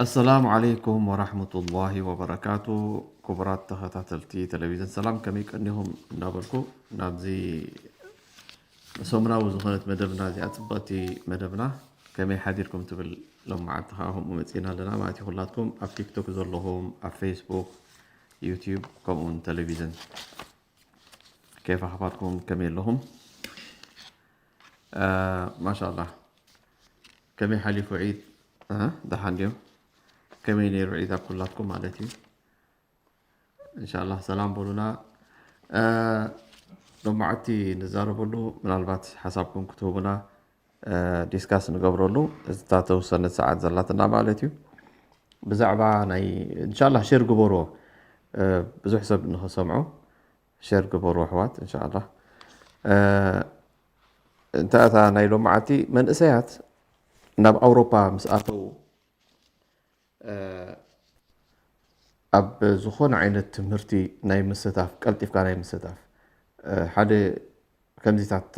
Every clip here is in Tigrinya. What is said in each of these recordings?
ኣሰላሙ ዓለይኩም ወራህመቱላሂ ወበረካቱ። ክቡራት ተኸታተልቲ ቴሌቪዥን ሰላም፣ ከመይ ቀኒኹም እንዳበልኩ፣ ናብዚ ሰሙናዊ ዝኾነት መደብና፣ እዚኣ ጽብቕቲ መደብና ከመይ ሓዲርኩም ትብል ሎም መዓልቲ ከኣ ከምኡ መጺእና ኣለና ማለት እዩ። ኩላትኩም ኣብ ቲክቶክ ዘለኹም፣ ኣብ ፌስቡክ፣ ዩትዩብ፣ ከምኡውን ቴሌቪዥን፣ ኬፍ ኣኽባርኩም፣ ከመይ ኣለኹም? ማሻላ፣ ከመይ ሓሊፉ ዒድ? ደሓን ድዮም? ከመይ ነይሩ ዒድ ኣብ ኩላትኩም ማለት እዩ? እንሻላ ሰላም በሉና። ሎማዓቲ ንዛረበሉ፣ ምናልባት ሓሳብኩም ክትህቡና፣ ዲስካስ ንገብረሉ እታ ተወሰነት ሰዓት ዘላትና ማለት እዩ። ብዛዕባ ናይ፣ እንሻላ ሼር ግበርዎ፣ ብዙሕ ሰብ ንኸሰምዖ ሼር ግበርዎ ኣሕዋት። እንሻላ እንታ እታ ናይ ሎማዓቲ መንእሰያት ናብ ኣውሮፓ ምስ ኣተዉ፣ ኣብ ዝኾነ ዓይነት ትምህርቲ ናይ ምስታፍ፣ ቀልጢፍካ ናይ ምስታፍ፣ ሓደ ከምዚታት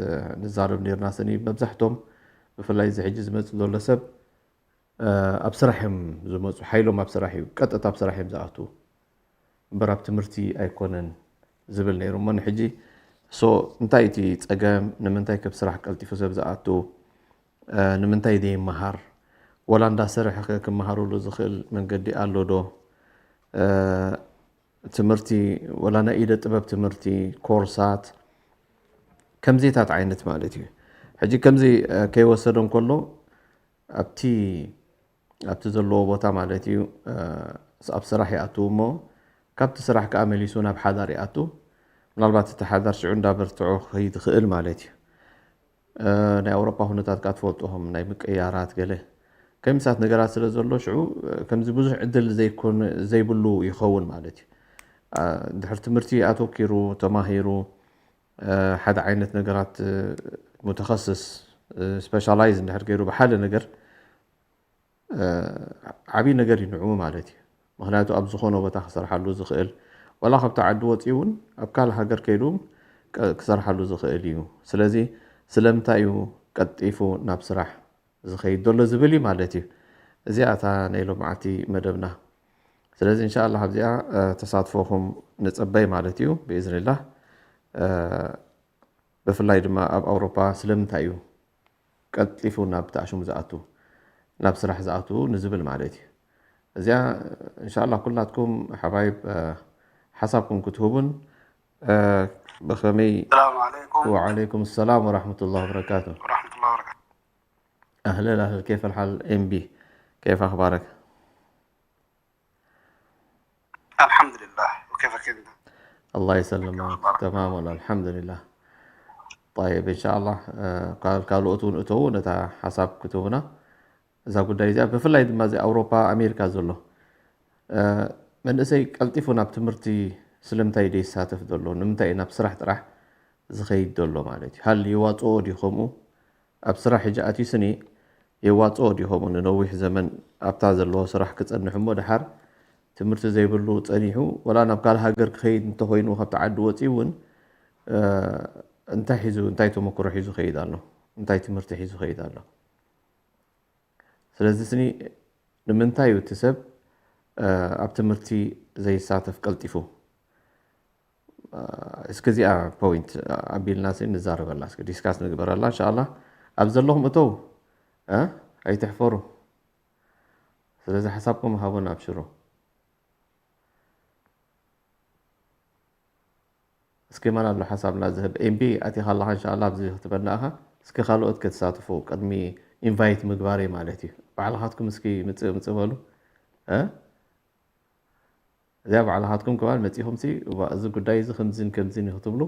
ንዛረብ ነርና ስኒ። መብዛሕቶም ብፍላይ እዚ ሕጂ ዝመጽእ ዘሎ ሰብ ኣብ ስራሕ እዮም ዝመጹ፣ ሓይሎም ኣብ ስራሕ እዩ፣ ቀጥታ ኣብ ስራሕ እዮም ዝኣትዉ። እምበር ኣብ ትምህርቲ ኣይኮነን ዝብል ነይሩ። እሞ ንሕጂ ሶ እንታይ እቲ ጸገም? ንምንታይ ከብ ስራሕ ቀልጢፉ ሰብ ዝኣቱ? ንምንታይ ዘይመሃር? ወላ እንዳሰርሐ ከ ክመሃሩሉ ዝኽእል መንገዲ ኣሎ ዶ? ትምህርቲ፣ ወላ ናይ ኢደ ጥበብ ትምህርቲ፣ ኮርሳት፣ ከምዚታት ዓይነት ማለት እዩ። ሕጂ ከምዚ ከይወሰዶ እንከሎ ኣብቲ ኣብቲ ዘለዎ ቦታ ማለት እዩ፣ ኣብ ስራሕ ይኣትዉ እሞ ካብቲ ስራሕ ከኣ መሊሱ ናብ ሓዳር ይኣቱ። ምናልባት እቲ ሓዳር ሽዑ እንዳበርትዖ ክኸይድ ይኽእል ማለት እዩ። ናይ ኣውሮፓ ኩነታት ከኣ ትፈልጥኹም፣ ናይ ምቅያራት ገለ ከምሳት ነገራት ስለ ዘሎ፣ ሽዑ ከምዚ ብዙሕ ዕድል ዘይኮነ ዘይብሉ ይኸውን ማለት እዩ። ድሕሪ ትምህርቲ ኣተኪሩ ተማሂሩ ሓደ ዓይነት ነገራት ሙተኸስስ፣ ስፔሻላይዝ እንድሕር ገይሩ ብሓደ ነገር ዓብዪ ነገር እዩ ንዕኡ ማለት እዩ። ምኽንያቱ ኣብ ዝኾነ ቦታ ክሰርሓሉ ዝኽእል፣ ዋላ ካብቲ ዓዲ ወፂኡ እውን ኣብ ካልእ ሃገር ከይዱ እውን ክሰርሓሉ ዝኽእል እዩ። ስለዚ ስለምንታይ እዩ ቀልጢፉ ናብ ስራሕ ዝኸይድ ዘሎ ዝብል እዩ ማለት እዩ። እዚኣ እታ ናይ ሎማዓቲ መደብና። ስለዚ እንሻላ ኣብዚኣ ተሳትፎኹም ንፅበይ ማለት እዩ ብኢዝኒላህ። ብፍላይ ድማ ኣብ ኣውሮፓ ስለምንታይ እዩ ቀልጢፉ ናብ ተኣሽሙ ዝኣቱ፣ ናብ ስራሕ ዝኣቱ ንዝብል ማለት እዩ። እዚኣ እንሻላ ኩላትኩም ሓባይብ ሓሳብኩም ክትህቡን ብኸመይ ሰላም ዓለይኩም። ወዓለይኩም ሰላም ወራህመቱላሂ ወበረካቱ። ወራህመቱላሂ ወበረካቱ። ኣህለን ኣህለን፣ ኬፍ ኣልሓል ኤምቢ፣ ኬፍ ኣኽባረክ? ኣልሓምዱሊላህ። ወኬፈክ እንተ? ኣላህ ይሰልመክ። ተማም ወላ ኣልሓምዱሊላህ። ጠይብ እንሻኣላህ ካልኦት እውን እተዉ ነታ ሓሳብ ክትህቡና እዛ ጉዳይ እዚኣ፣ ብፍላይ ድማ እዚ ኣውሮፓ ኣሜሪካ ዘሎ መንእሰይ ቀልጢፉ ናብ ትምህርቲ ስለምንታይ ደይሳተፍ ዘሎ? ንምንታይ እዩ ናብ ስራሕ ጥራሕ ዝኸይድ ዘሎ ማለት እዩ? ሃል የዋፅኦ ድዩ ከምኡ? ኣብ ስራሕ ሕጂ ኣትዩ ስኒ የዋፅኦ ድዩ ከምኡ ንነዊሕ ዘመን ኣብታ ዘለዎ ስራሕ ክፀንሕ እሞ ደሓር ትምህርቲ ዘይብሉ ፀኒሑ ወላ ናብ ካልእ ሃገር ክኸይድ እንተኾይኑ ካብቲ ዓዲ ወፂኡ እውን እንታይ ሒዙ እንታይ ተመክሮ ሒዙ ይኸይድ ኣሎ? እንታይ ትምህርቲ ሒዙ ይኸይድ ኣሎ? ስለዚ ስኒ ንምንታይ እዩ እቲ ሰብ ኣብ ትምህርቲ ዘይሳተፍ ቀልጢፉ? እስኪ እዚኣ ፖይንት ኣቢልና ሲ ንዛረበላ፣ እስኪ ዲስካስ ንግበረላ እንሻላ። ኣብ ዘለኹም እተው፣ ኣይትሕፈሩ። ስለዚ ሓሳብኩም ሃቡን ኣብሽሩ። እስኪ መን ኣሎ ሓሳብና ዝህብ? ኤምቢ ኣቲኻ ኣለኻ እንሻላ ኣብዚ ክትበና ኢኻ። እስኪ ካልኦት ክትሳትፉ ቅድሚ ኢንቫይት ምግባረይ ማለት እዩ። ባዕልኻትኩም እስኪ ምጽእ ምጽእ በሉ። እ? እዚኣ ባዕልኻትኩም ክባል መጺኹም ሲ እዋ እዚ ጉዳይ እዚ ከምዚን ከምዚን እዩ ክትብሉ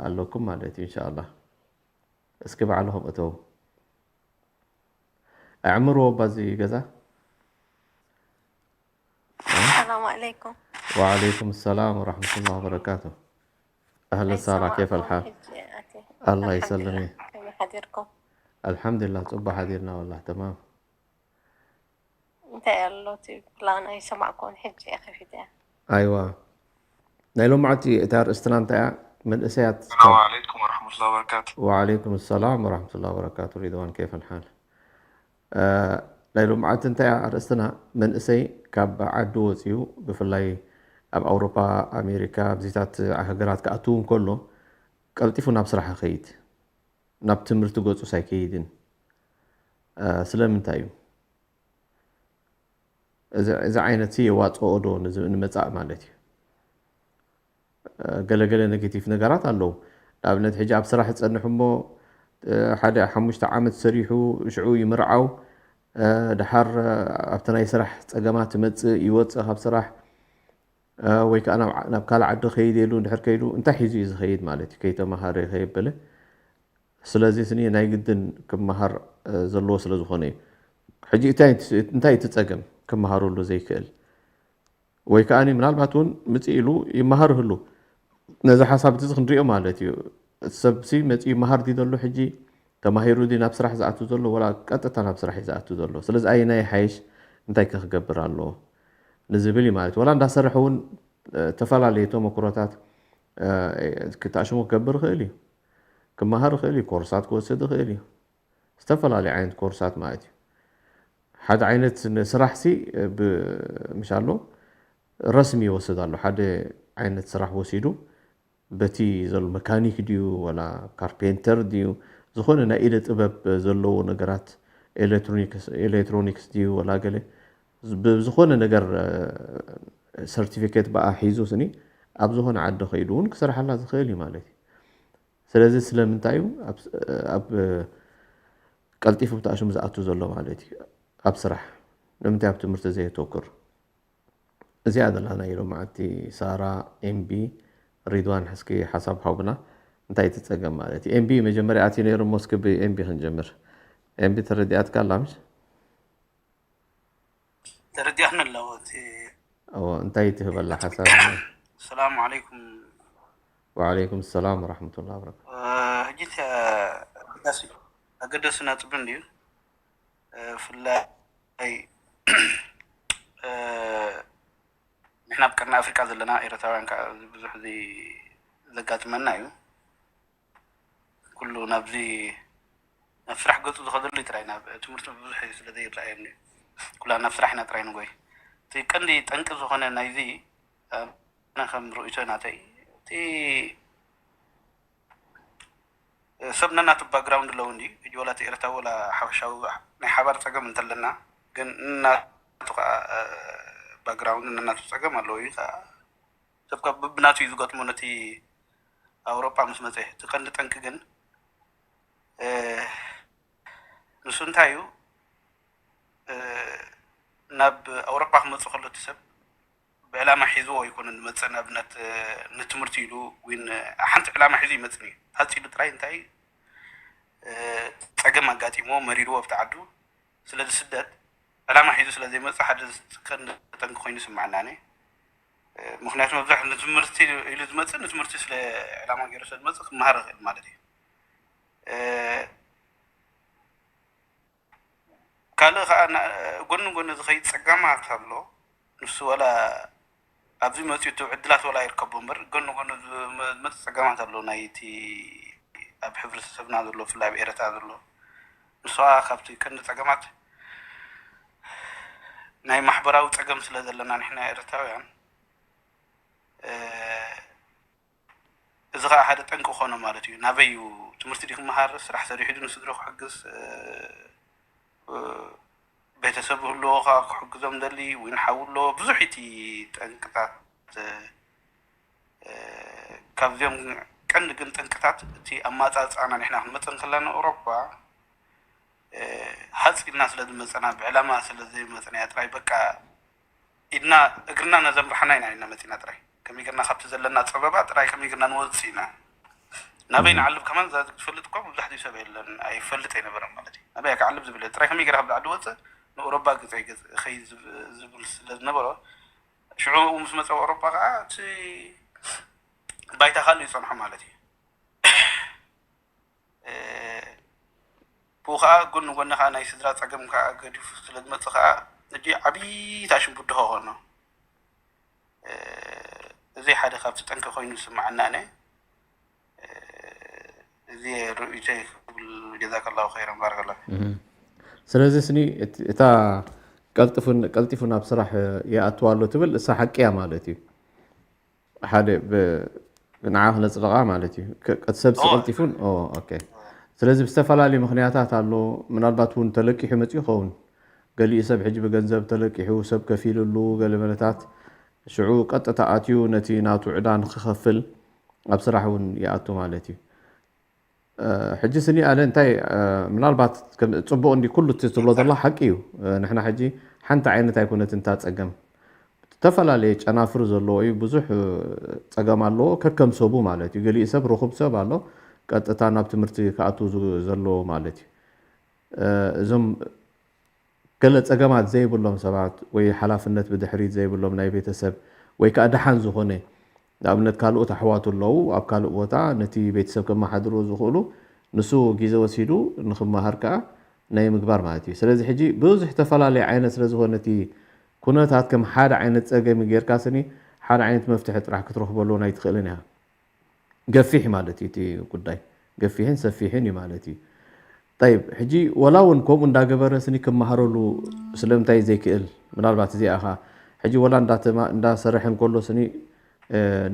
ኣለኩም ማለት እዩ እንሻላ። እስኪ ባዕልኹም እተው። ኣዕምርዎ ባዚ ገዛ። ሰላም ዓለይኩም። وعليكم السلام ورحمة الله وبركاته. أهلا سارة، كيف الحال؟ الله يسلمك. ከመይ ሓዲርኩም? الحمد لله، ፅቡቅ ሓዲርና والله تمام። እንታይ ኣሎ እቲ ፕላን ኣይሰማዕኩን ሕጂ እየ ከፊተ። ኣይዋ ናይ ሎማዓቲ እታ ኣርእስትና እንታይ እያ? መንእሰያት السلام عليكم ورحمة الله وبركاته. وعليكم السلام ورحمة الله وبركاته. رضوان كيف الحال؟ ናይ ሎምዓንቲ እንታይ ኣርእስትና? መንእሰይ ካብ ዓዱ ወፂኡ፣ ብፍላይ ኣብ ኣውሮፓ፣ ኣሜሪካ፣ ኣብዚታት ሃገራት ክኣትው እንከሎ ቀልጢፉ ናብ ስራሕ ይኸይድ፣ ናብ ትምህርቲ ገፁስ ኣይከይድን። ስለምንታይ እዩ? እዚ ዓይነት የዋፅኦ ዶ ንመፃእ ማለት እዩ። ገለገለ ኔጌቲቭ ነገራት ኣለዉ። ንኣብነት ሕጂ ኣብ ስራሕ ይፀንሕ እሞ ሓደ ሓሙሽተ ዓመት ሰሪሑ ሽዑ ይምርዓው፣ ድሓር ኣብቲ ናይ ስራሕ ፀገማት ይመፅእ፣ ይወፅእ ካብ ስራሕ፣ ወይ ከዓ ናብ ካልእ ዓዲ ከይድ ኢሉ እንድሕር ከይዱ እንታይ ሒዙ እዩ ዝኸይድ ማለት እዩ? ከይተማሃረ ከየበለ። ስለዚ ስኒ ናይ ግድን ክመሃር ዘለዎ ስለ ዝኾነ እዩ። ሕጂ እንታይ እቲ ፀገም ክመሃረሉ ዘይክእል? ወይ ከዓ ምናልባት እውን ምፅእ ኢሉ ይመሃር ህሉ ነዚ ሓሳብ እዚ ክንሪኦ ማለት እዩ። እቲ ሰብሲ መፂኡ ይመሃር ድዩ ዘሎ ሕጂ? ተማሂሩ ድዩ ናብ ስራሕ ዝኣቱ ዘሎ? ወላ ቀጥታ ናብ ስራሕ እዩ ዝኣቱ ዘሎ? ስለዚ ኣየናይ ይሓይሽ፣ እንታይ ከ ክገብር ኣለዎ ንዝብል እዩ ማለት እዩ። ወላ እንዳሰርሐ እውን ዝተፈላለዩ ተመክሮታት ክተኣሽሙ ክገብር ይኽእል እዩ። ክመሃር ይኽእል እዩ፣ ኮርሳት ክወስድ ይኽእል እዩ። ዝተፈላለዩ ዓይነት ኮርሳት ማለት እዩ። ሓደ ዓይነት ስራሕሲ ምሽ ኣሎ፣ ረስሚ ይወስድ ኣሎ። ሓደ ዓይነት ስራሕ ወሲዱ በቲ ዘሎ መካኒክ ድዩ ወላ ካርፔንተር ድዩ፣ ዝኾነ ናይ ኢደ ጥበብ ዘለዎ ነገራት፣ ኤሌክትሮኒክስ ድዩ ወላ ገለ ብዝኾነ ነገር ሰርቲፊኬት ብኣ ሒዙ ስኒ ኣብ ዝኾነ ዓዲ ከይዱ እውን ክሰርሓላ ዝኽእል እዩ ማለት እዩ። ስለዚ ስለምንታይ እዩ ኣብ ቀልጢፉ ብትኣሽሙ ዝኣቱ ዘሎ ማለት እዩ? ኣብ ስራሕ ንምንታይ ኣብ ትምህርቲ ዘየተኩር? እዚኣ ዘላ ናይ ሎማዓንቲ ሳራ፣ ኤምቢ፣ ሪድዋን፣ ሕስኪ ሓሳብ ሓውብና እንታይ ትፀገም ማለት እዩ? ኤምቢ መጀመርያ ኣትዩ ነይሩ እሞ እስኪ ብኤምቢ ክንጀምር። ኤምቢ ተረዲኣትካ ኣላ ምሽ? ተረዲኣኒ ኣለዎ እቲ እዎ እንታይ ትህበላ ሓሳብ? ሰላም ዓለይኩም። ወዓለይኩም ሰላም ወራሕመቱላ ወበረካቱ። ሕጂ እቲ ኣገዳሲ ኣገደሲ ነጥቢ እንድዩ። ብፍላይ ንሕና ኣብ ቀርኒ ኣፍሪቃ ዘለና ኤረትራውያን ከዓ እዚ ብዙሕ እዚ ዘጋጥመና እዩ። ኩሉ ናብዚ ናብ ስራሕ ገፁ ዝኸደሉ ጥራይ ናብ ትምህርቲ ብዙሕ ስለ ዘይረኣየኒ ኩላ ናብ ስራሕ ኢና ጥራይ ንጎይ። እቲ ቀንዲ ጠንቂ ዝኾነ ናይዚ ኣነ ከም ርእይቶ ናተይ እቲ ሰብ ነናቱ ባክግራውንድ ኣለዎ እንዲ ሕጂ ወላ እቲ ኤረትራዊ ወላ ሓበሻዊ ናይ ሓባር ፀገም እንተለና ግን ነናቱ ከዓ ባክግራውንድ ነናቱ ፀገም ኣለዎ እዩ ከዓ ሰብ ካብ ብብናቱ እዩ ዝገጥሞ ነቲ ኣውሮጳ ምስ መፀ እቲ ቀንዲ ጠንቂ ግን ንሱ እንታይ እዩ ናብ ኣውሮጳ ክመፅእ ከሎ እቲ ሰብ ብዕላማ ሒዝዎ ኣይኮነን ዝመፅእ ንኣብነት ንትምህርቲ ኢሉ ወይ ሓንቲ ዕላማ ሒዙ ይመፅን እዩ ሃፂ ኢሉ ጥራይ እንታይ ፀገም ኣጋጢሞ መሪርዎ ኣብቲ ዓዱ ስለዚ ስደት ዕላማ ሒዙ ስለ ዘይመፅእ ሓደ ቀንዲ ጠንቂ ኮይኑ ይስማዓና ምክንያቱ መብዛሕ ንትምህርቲ ኢሉ ዝመፅእ ንትምህርቲ ስለ ዕላማ ገይሩ ስለ ዝመፅእ ክመሃር ይኽእል ማለት እዩ ካልእ ከዓ ጎኒ ጎኒ ዝኸይድ ፀጋማት ኣሎ ንሱ ወላ ኣብዚ መፅኡ እቲ ዕድላት ወላ ይርከቦ እምበር ጎኒ ጎኒ ዝመፅእ ፀጋማት ኣሎ ናይቲ ኣብ ሕብረተሰብና ዘሎ ብፍላይ ኣብ ኤረትራ ዘሎ ንሱ ከዓ ካብቲ ቀንዲ ፀገማት ናይ ማሕበራዊ ፀገም ስለ ዘለና ንሕና ኤረትራውያን እዚ ከዓ ሓደ ጠንቂ ኮነ ማለት እዩ ናበይ እዩ ትምህርቲ ዲ ክመሃር ስራሕ ሰሪሑ ዲ ንስድሮ ክሕግዝ ቤተሰብ ህልዎ ከዓ ክሕግዞም ደሊ ወይ ንሓው ኣሎ ብዙሕ እቲ ጠንቅታት ካብዚኦም ቀንዲ ግን ጠንቅታት እቲ ኣማፃፅኣና ንሕና ክንመፀ እንከለና ኣውሮፓ ሃፂልና ስለ ዝመፀና ብዕላማ ስለ ዘይመፀና እያ ጥራይ በቃ ኢድና እግርና ነዘምርሓና ኢና ኢና መፂና ጥራይ ከመይ ገርና ካብቲ ዘለና ፀበባ ጥራይ ከመይ ገርና ንወፅእ ኢና ናበይ ንዓልብ ከማን ዛ ትፈልጥ እኳ መብዛሕትኡ ሰብ የለን ኣይፈልጥ ኣይነበረን ማለት እዩ ናበይ ክዓልብ ዝብል ጥራይ ከመይ ገራ ካብዚ ዓዲ ወፅእ ንኦሮባ ገፀ ከይ ዝብል ስለ ዝነበሮ ሽዑ ምስ መፀ ኦሮባ ከዓ እቲ ባይታ ካልእ ይፀንሖ ማለት እዩ ብኡ ከዓ ጎኒ ጎኒ ከዓ ናይ ስድራ ፀገም ከዓ ገዲፉ ስለ ዝመፅእ ከዓ እጂ ዓብዪ ታሽም ብድሆ ኾኖ እዚ ሓደ ካብቲ ጠንቂ ኮይኑ ዝስማዓና ኣነ እዚ ርእይቶይ ክብል ጀዛከላሁ ኸይረን ባረከላ ስለዚ ስኒ እቲ- እታ ቀልጥፉን ቀልጢፉ ናብ ስራሕ ይኣትዋ ኣሎ ትብል እሳ ሓቂ እያ ማለት እዩ። ሓደ ብ- ንዓ ክነፅድቓ ማለት እዩ። ከ- ቀት ሰብሲ ኦ። ቀልጢፉን ኦ፣ ኦኬ። ስለዚ ብዝተፈላለዩ ምክንያታት ኣሎ። ምናልባት እውን ተለቂሑ መፅኡ ይኸውን። ገሊኡ ሰብ ሕጂ ብገንዘብ ተለቂሑ ሰብ ከፊልሉ ገለ መለታት ሽዑ ቀጥታ ኣትዩ ነቲ ናቱ ዕዳ ንክኸፍል ኣብ ስራሕ እውን ይኣቱ ማለት እዩ። ሕጂ ስኒ ኣለ እንታይ ምናልባት ጽቡቕ እንዲ ኩሉ እቲ ትብሎ ዘላ ሓቂ እዩ። ንሕና ሕጂ ሓንቲ ዓይነት ኣይኮነትን እታ ጸገም፣ ዝተፈላለየ ጨናፍር ዘለዎ እዩ። ብዙሕ ጸገም ኣለዎ ከከም ሰቡ ማለት እዩ። ገሊኡ ሰብ ርኹብ ሰብ ኣሎ ቀጥታ ናብ ትምህርቲ ክኣቱ ዘለዎ ማለት እዩ። እዞም ገለ ጸገማት ዘይብሎም ሰባት ወይ ሓላፍነት ብድሕሪት ዘይብሎም ናይ ቤተሰብ ወይ ከዓ ደሓን ዝኾነ ንኣብነት ካልኦት ኣሕዋቱ ኣለዉ ኣብ ካልእ ቦታ ነቲ ቤተሰብ ከመሓድርዎ ዝኽእሉ ንሱ ግዜ ወሲዱ ንኽመሃር ከዓ ናይ ምግባር ማለት እዩ። ስለዚ ሕጂ ብዙሕ ተፈላለየ ዓይነት ስለ ዝኾነ እቲ ኩነታት ከም ሓደ ዓይነት ጸገም ጌርካ ስኒ ሓደ ዓይነት መፍትሒ ጥራሕ ክትረኽበሉ ኣይትኽእልን ኢኻ። ገፊሕ ማለት እዩ እቲ ጉዳይ ገፊሕን ሰፊሕን እዩ ማለት እዩ። ጠይብ ሕጂ ወላ እውን ከምኡ እንዳገበረ ስኒ ክመሃረሉ ስለምንታይ ዘይክእል ምናልባት እዚኣ ኻ ሕጂ ወላ እንዳተማ- እንዳሰረሐ እንከሎ ስኒ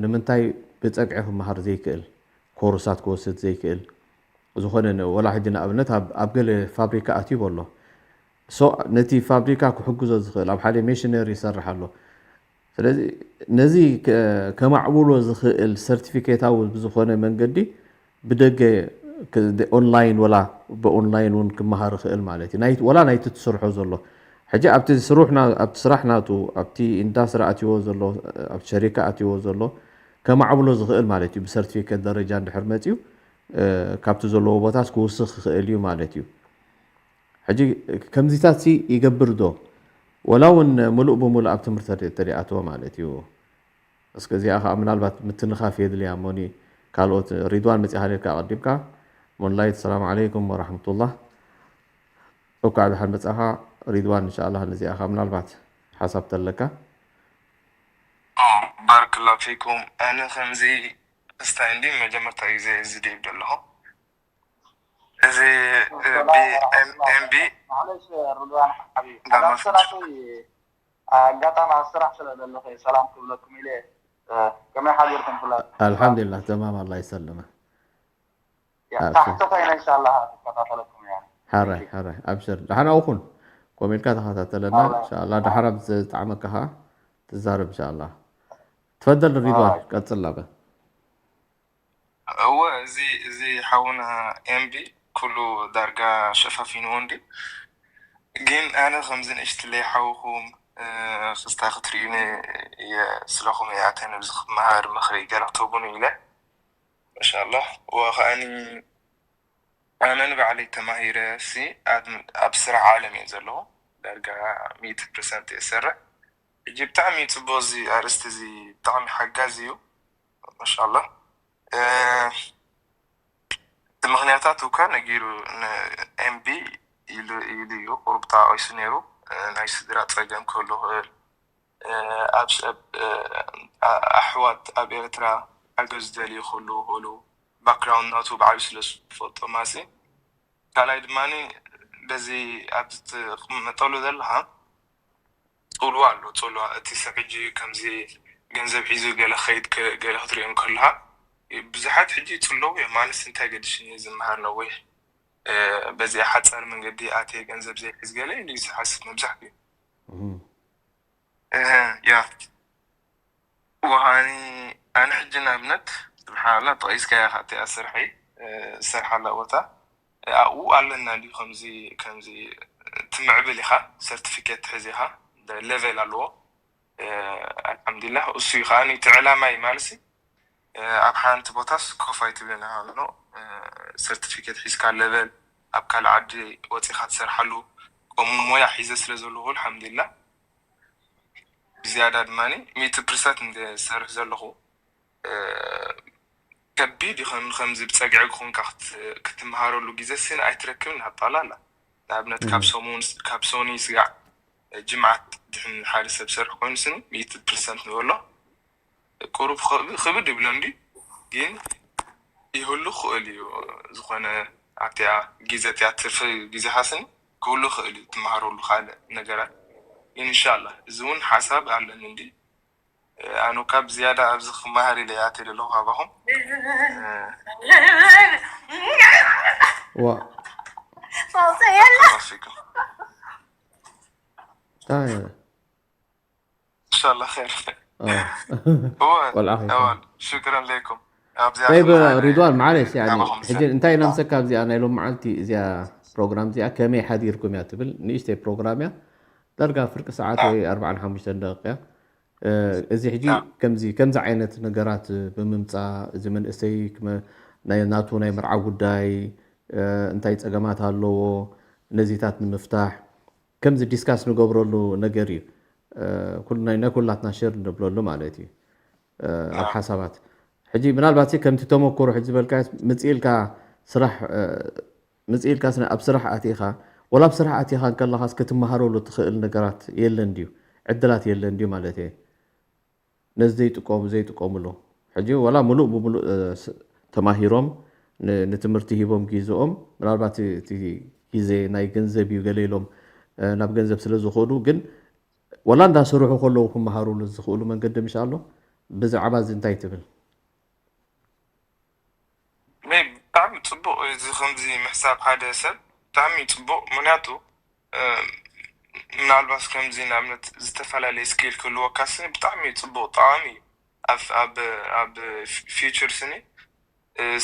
ንምንታይ ብፀግዒ ክመሃር ዘይክእል ኮርሳት ክወስድ ዘይክእል ዝኾነ ወላ ሕጂ ንኣብነት ኣብ ገለ ፋብሪካ ኣትዩ ኣሎ ነቲ ፋብሪካ ክሕግዞ ዝኽእል ኣብ ሓደ ሜሽነሪ ይሰርሕ ኣሎ ስለዚ ነዚ ከማዕብሎ ዝኽእል ሰርቲፊኬታዊ ብዝኾነ መንገዲ ብደገ ኦንላይን ወላ ብኦንላይን እውን ክመሃር ይኽእል ማለት እዩ ወላ ናይቲ ትሰርሖ ዘሎ ሕጂ ኣብቲ ስራሕ ናቱ ኣብቲ ኢንዳስትሪ ኣትዎ ዘሎ ኣብቲ ሸሪካ ኣትዎ ዘሎ ከማዕብሎ ዝኽእል ማለት እዩ ብሰርቲፊኬት ደረጃ እንድሕር መፅዩ ካብቲ ዘለዎ ቦታስ ክውስኽ ይኽእል እዩ ማለት እዩ ሕጂ ከምዚታት ሲ ይገብር ዶ ወላ እውን ሙሉእ ብሙሉእ ኣብ ትምህርቲ ተደይኣትዎ ማለት እዩ እስከ እዚኣ ከዓ ምናልባት ምትንኻፍ የድልያ እሞኒ ካልኦት ሪድዋን መፂኻ ነርካ ኣቐዲምካ ሞንላይት ሰላም ዓለይኩም ወራሕመቱላህ እኳዕ ድሓን መፃኻ ሪድዋን እንሻላ ነዚኣ ከዓ ምናልባት ሓሳብ ተለካ ባርክላ ፊኩም ኣነ ከምዚ እስታይ እንዲ መጀመርታ ግዜ እዚ ደይብ ዘለኹ እዚ ቢ ኤም ቢ ማለሽ ርድዋን ሓቢ ኣጋጣሚ ኣብ ስራሕ ስለ ዘለኹ ሰላም ክብለኩም ኢለ ከመይ ሓቢርኩም ኩላ ኣልሓምዱሊላህ ተማም ኣላ ይሰልመ ታሕቲ ኮይነ እንሻላ ትከታተለኩም እያ ሓራይ ሓራይ ኣብሽር ደሓን ኣውኹን ኮሜድካ ተኸታተለና እንሻላ ደሓራ ዝጣዕመካ ከዓ ትዛረብ እንሻላ ትፈደል ሪድዋን ቀፅል ኣበ እወ እዚ እዚ ሓውና ኤምቢ ኩሉ ዳርጋ ሸፋፊንዎ እንዲ ግን ኣነ ከምዚ ንእሽትለይ ሓውኹም ክስታ ክትርእዩኒ እየ ስለኹም እየ ኣተን ኣብዚ ክመሃር ምኽሪ ገለ ክትህቡኒ ኢለ ማሻኣላህ እወ ከኣኒ ኣነ ንባዕለይ ተማሂረ ሲ ኣብ ስራሕ ዓለም እየ ዘለኹ ዳርጋ ሚእቲ ፐርሰንት እየ ዝሰርሕ ሕጂ ብጣዕሚ ፅቡቅ እዚ ኣርእስቲ እዚ ብጣዕሚ ሓጋዚ እዩ ማሻኣላህ እቲ ምክንያታት እኳ ነጊሩ ን ኤምቢ ኢሉ ኢሉ እዩ ቁሩብ ተቃቂሱ ነይሩ ናይ ስድራ ፀገም ክህሉ ክእል ኣብ ሰብ ኣሕዋት ኣብ ኤርትራ ሓገዝ ዝደልዩ ክህሉ ክእሉ ባክግራውንድ ናቱ ብዓብዩ ስለ ዝፈልጦ ማሲ ካልኣይ ድማ በዚ ኣብ ትቅመጠሉ ዘለካ ፅልዋ ኣሎ ፅልዋ እቲ ሰብ ሕጂ ከምዚ ገንዘብ ሒዙ ገለ ክኸይድ ገለ ክትሪኦ እንከለካ ብዙሓት ሕጂ ይፅለዉ እዮም ኣነስ እንታይ ገዲሽኒ ዝመሃር ነዊሕ በዚኣ ሓፃር መንገዲ ኣትየ ገንዘብ ዘይሕዝ ገለ ኢሉ እዩ ዝሓስብ መብዛሕትኡ ያ ወሃኒ ኣነ ሕጂ ንኣብነት ስብሓንላ ጠቂስካያ ካእቲኣ ስርሐይ ዝሰርሓላ ቦታ ኣብኡ ኣለና ድዩ ከምዚ ከምዚ ትምዕብል ኢኻ ሰርቲፊኬት ትሕዝ ኢኻ ሌቨል ኣለዎ ኣልሓምዱሊላህ እሱ እዩ ከዓ እቲ ዕላማይ ማለት ኣብ ሓንቲ ቦታስ ኮፍ ኣይትብልን ኣሎ ሰርቲፊኬት ሒዝካ ሌቨል ኣብ ካልእ ዓዲ ወፂኻ ትሰርሓሉ ከምኡ ሞያ ሒዘ ስለ ዘለኹ ኣልሓምዱሊላህ ብዝያዳ ድማ ሚእቲ ፕርሰንት እንደ ዝሰርሕ ዘለኹ ከቢድ እዩ ከም ከምዚ ብፀግዒ ኮንካ ክትመሃረሉ ግዜ ስን ኣይትረክብን ኣጣላላ ንኣብነት ካብ ሰሙን ካብ ሶኒ ስጋዕ ጅምዓት ድሕን ሓደ ሰብ ሰርሕ ኮይኑ ስን ሚእቲ ፕርሰንት ንበሎ ቁሩብ ክብድ ይብሎ እንዲ ግን ይህሉ ክእል እዩ ዝኾነ ኣብቲኣ ግዜ እቲኣ ትርፊ ግዜኻ ስን ክህሉ ይኽእል እዩ፣ ትመሃረሉ ካልእ ነገራት። ኢንሻላህ፣ እዚ እውን ሓሳብ ኣለኒ እንዲ። ኣነ ካብ ዝያዳ ኣብዚ ክመሃር ኢለ እየ ኣትየ ዘለኹ ካባኹም። ዋ ባረከላሁ ፊኩም። እንታይ ኢንሻላህ ኸይር። اه እወ والعافية እወ ሽክረን ለይኩም። ኣብዚኣ طيب ክመሃር رضوان معلش يعني ካባኹም ሕጂ እንታይ ኢና ንሰካ ኣብዚኣ ናይ ሎም መዓልቲ እዚኣ ፕሮግራም እዚኣ ከመይ ሓዲርኩም እያ ትብል ንእሽተይ ፕሮግራም እያ ዳርጋ ፍርቂ ሰዓት ወይ ኣርባዓን ሓሙሽተን ደቂቃ እያ እዚ ሕጂ ከምዚ ከምዚ ዓይነት ነገራት ብምምፃእ እዚ መንእሰይ ናይ ናቱ ናይ መርዓ ጉዳይ እንታይ ፀገማት ኣለዎ ነዚታት ንምፍታሕ ከምዚ ዲስካስ ንገብረሉ ነገር እዩ ኩሉ ናይ ናይ ኩላትና ሸር ንብለሉ ማለት እዩ ኣብ ሓሳባት ሕጂ ምናልባት ከምቲ ተመክሮ ሕጂ ዝበልካ ምፅኢልካ ስራሕ ምፅኢልካ ስነ ኣብ ስራሕ ኣቲኻ ወላ ኣብ ስራሕ ኣቲኻ እንከለኻስ ክትመሃረሉ ትኽእል ነገራት የለን ድዩ ዕድላት የለን ድዩ ማለት እየ ነዚ ዘይጥቀሙ ዘይጥቀምሉ ሕጂ ወላ ሙሉእ ብሙሉእ ተማሂሮም ንትምህርቲ ሂቦም ግዜኦም ምናልባት እቲ ግዜ ናይ ገንዘብ እዩ ገለ ኢሎም ናብ ገንዘብ ስለ ዝኸዱ ግን ወላ እንዳሰርሑ ከለዉ ክመሃሩሉ ዝኽእሉ መንገዲ ምሽ ኣሎ ብዛዕባ እዚ እንታይ ትብል ናይ ብጣዕሚ ፅቡቅ እዚ ከምዚ ምሕሳብ ሓደ ሰብ ብጣዕሚ ፅቡቅ ምክንያቱ ምናልባት ከምዚ ንኣብነት ዝተፈላለየ ስኪል ክህልወካ ስኒ ብጣዕሚ ፅቡቅ ጠቃሚ እዩ ኣብ ኣብ ኣብ ፊቸር ስኒ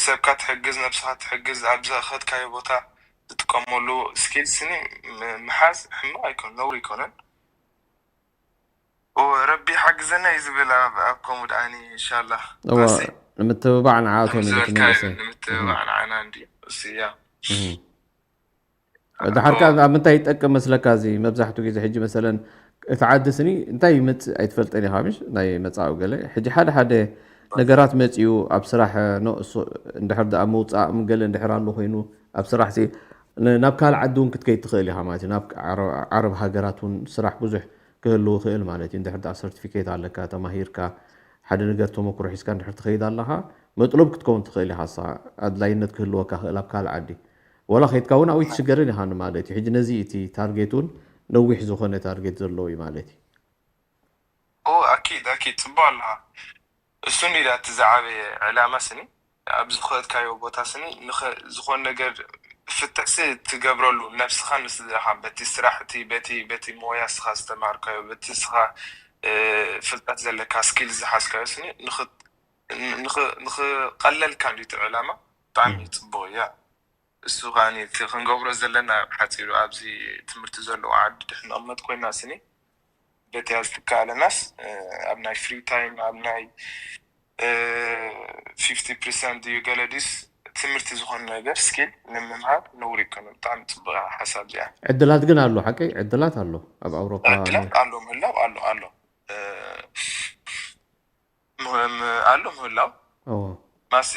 ሰብካ ትሕግዝ ነብስካ ትሕግዝ ኣብ ዝኸድካዮ ቦታ ዝጥቀመሉ ስኪል ስኒ ምሓዝ ሕማቅ ኣይኮን ነውር ኣይኮነን ረቢ ሓግዘና እዩ ዝብል ኣብ ኣብ ከምኡ ደኣኒ ኢንሻላህ እዋ ንምትብባዕ ንዓቶም ኢሉ እቲ ዝበልካዩ መንእሰይ ንምትብባዕ ንዓና እንዲ እሱ እያ ድሓር ከ ኣብ ምንታይ ይጠቅም መስለካ እዚ መብዛሕትኡ ግዜ ሕጂ መሰለን እቲ ዓዲ ስኒ እንታይ ይመፅእ ኣይትፈልጠን ኢኻ ምሽ ናይ መፃኡ ገለ ሕጂ ሓደ ሓደ ነገራት መፅኡ ኣብ ስራሕ ንእሱ እንድሕር ደኣ ምውፃእ ገለ እንድሕር ኣሎ ኮይኑ ኣብ ስራሕ ናብ ካልእ ዓዲ እውን ክትከይድ ትኽእል ኢኻ ማለት እዩ ናብ ዓረብ ሃገራት እውን ስራሕ ብዙሕ ክህልው ይኽእል ማለት እዩ። እንድሕር ደኣ ሰርቲፊኬት ኣለካ፣ ተማሂርካ፣ ሓደ ነገር ተመክሮ ሒዝካ እንድሕር ትኸይድ ኣለኻ፣ መጥሎብ ክትከውን ትኽእል ኢኻ። ንስኻ ኣድላይነት ክህልወካ ይኽእል ኣብ ካልእ ዓዲ። ዋላ ኸይድካ እውን ኣብኡ ኣይትሽገርን ኢኻ ንማለት እዩ። ሕጂ ነዚ እቲ ታርጌት እውን ነዊሕ ዝኾነ ታርጌት ዘለዎ እዩ ማለት እዩ። ኦ ኣኪድ ኣኪድ ጽቡቅ ኣለኻ። እሱ እንዲ እቲ ዝዓበየ ዕላማ ስኒ ኣብ ዝኸድካዮ ቦታ ስኒ ዝኾን ነገር ፍትሕሲ ትገብረሉ ነብስኻ ንስድራኻ በቲ ስራሕ እቲ በቲ በቲ ሞያ ስኻ ዝተማሃርካዮ በቲ ስኻ ፍልጠት ዘለካ ስኪል ዝሓዝካዮ ስኒ ንኽቐለልካ እንዲ እቲ ዕላማ ብጣዕሚ እዩ ፅቡቅ እያ እሱ ከዓኒ እቲ ክንገብሮ ዘለና ሓፂሩ ኣብዚ ትምህርቲ ዘለዎ ዓዲ ድሕ ንቕመጥ ኮይና ስኒ በቲያ ዝትከኣለናስ ኣብ ናይ ፍሪ ታይም ኣብ ናይ ፊፍቲ ፐርሰንት ድዩ ገለ ድዩስ ትምህርቲ ዝኾነ ነገር ስኪል ንምምሃር ነውሪ ይኮነ ብጣዕሚ ፅቡቅ ሓሳብ እዚኣ ዕድላት ግን ኣሎ ሓቀይ ዕድላት ኣሎ ኣብ ኣውሮፓ ዕድላት ኣሎ ምህላው ኣሎ ኣሎ ኣሎ ምህላው እዎ ማሲ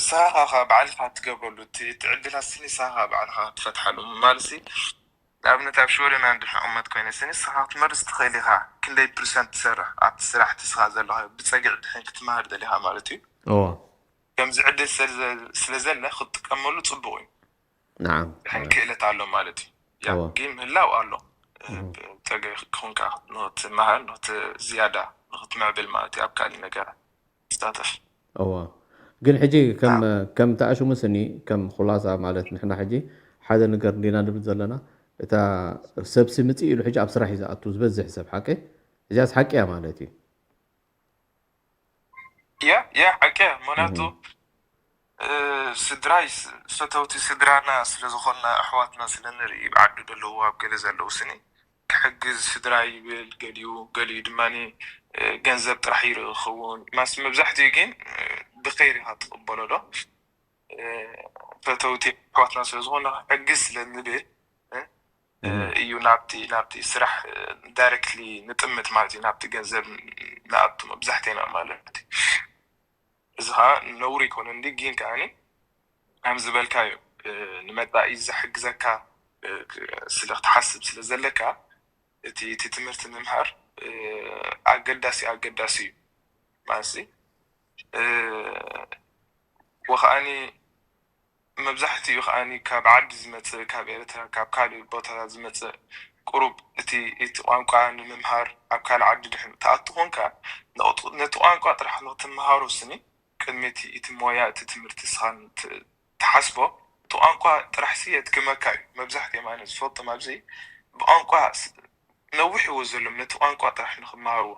ስኻኻ ባዕልኻ ትገብረሉ እቲ ዕድላት ስኒ ስኻኻ ባዕልኻ ትፈትሓሉ ማለሲ ንኣብነት ኣብ ሽወደን እንድሕር ቅመጥ ኮይነ ስኒ ስኻ ክትመርስ ትኽእል ኢኻ ክንደይ ፕርሰንት ትሰርሕ ኣብቲ ስራሕ እቲ ስኻ ዘለኻ ብፀግዒ ድሕን ክትመሃር ደሊኻ ማለት እዩ እዎ ከምዚ ዕድል ስለ ዘለ ክትጥቀመሉ ፅቡቅ እዩ ናዓም ድሕን ክእለት ኣሎ ማለት እዩ ያ እዎ። ግን ምህላው ኣሎ ፀገ ክኹንካ ንክትመሃር ንክት ዝያዳ ንክትምዕብል ማለት እዩ ኣብ ካልእ ነገር ትሳተፍ እዎ ግን ሕጂ ከም ከም ተኣሽሙ ስኒ ከም ኩላሳ ማለት ንሕና ሕጂ ሓደ ነገር እንዲና ንብል ዘለና እታ ሰብሲ ምፅእ ኢሉ ሕጂ ኣብ ስራሕ እዩ ዝኣቱ ዝበዝሕ ሰብ ሓቂ እዚያስ ሓቂ እያ ማለት እዩ ያ ያ ሓቂ እያ ምክንያቱ ስድራይ ፈተውቲ ስድራና ስለዝኮና ኣሕዋትና ስለንርኢ ብዓዱ ዘለዉ ኣብ ገለ ዘለዉ ስኒ ክሕግዝ ስድራ ይብል ገሊኡ ገሊኡ ድማ ገንዘብ ጥራሕ ይርኢ ክኸውን ማስ መብዛሕትኡ ግን ብኸይር ኢኻ ትቕበሎ ዶ ፈተውቲ ኣሕዋትና ስለዝኮና ክሕግዝ ስለንብል እዩ ናብቲ ናብቲ ስራሕ ዳይረክትሊ ንጥምት ማለት እዩ ናብቲ ገንዘብ ንኣቱ መብዛሕቴና ማለት እዩ እዚ ከዓ ነውሪ ይኮነ እንዲ ግን ከዓኒ ከም ዝበልካዩ ንመፃኢ ዝሕግዘካ ስለ ክትሓስብ ስለ ዘለካ እቲ እቲ ትምህርቲ ምምሃር ኣገዳሲ ኣገዳሲ እዩ ማለት ወከዓኒ መብዛሕትኡ ከዓኒ ካብ ዓዲ ዝመጽእ፣ ካብ ኤርትራ፣ ካብ ካልእ ቦታታት ዝመጽእ፣ ቁሩብ እቲ፣ እቲ ቋንቋ ንምምሃር ኣብ ካልእ ዓዲ ድሕሪ ትኣቱ ኮንካ፣ ነቕጡ-፣ ነቲ ቋንቋ ጥራሕ ንክትምሃሮ ስኒ፣ ቅድሚ እቲ፣ እቲ ሞያ፣ እቲ ትምህርቲ ንስኻ ት-፣ ትሓስቦ፣ እቲ ቋንቋ ጥራሕሲ የድክመካ እዩ። መብዛሕትኦም ኣነ ዝፈልጦም ኣብዚ ብቋንቋ ስ-፣ ነዊሕ ህይወት ዘለዎም ነቲ ቋንቋ ጥራሕ ንክመሃርዎ፣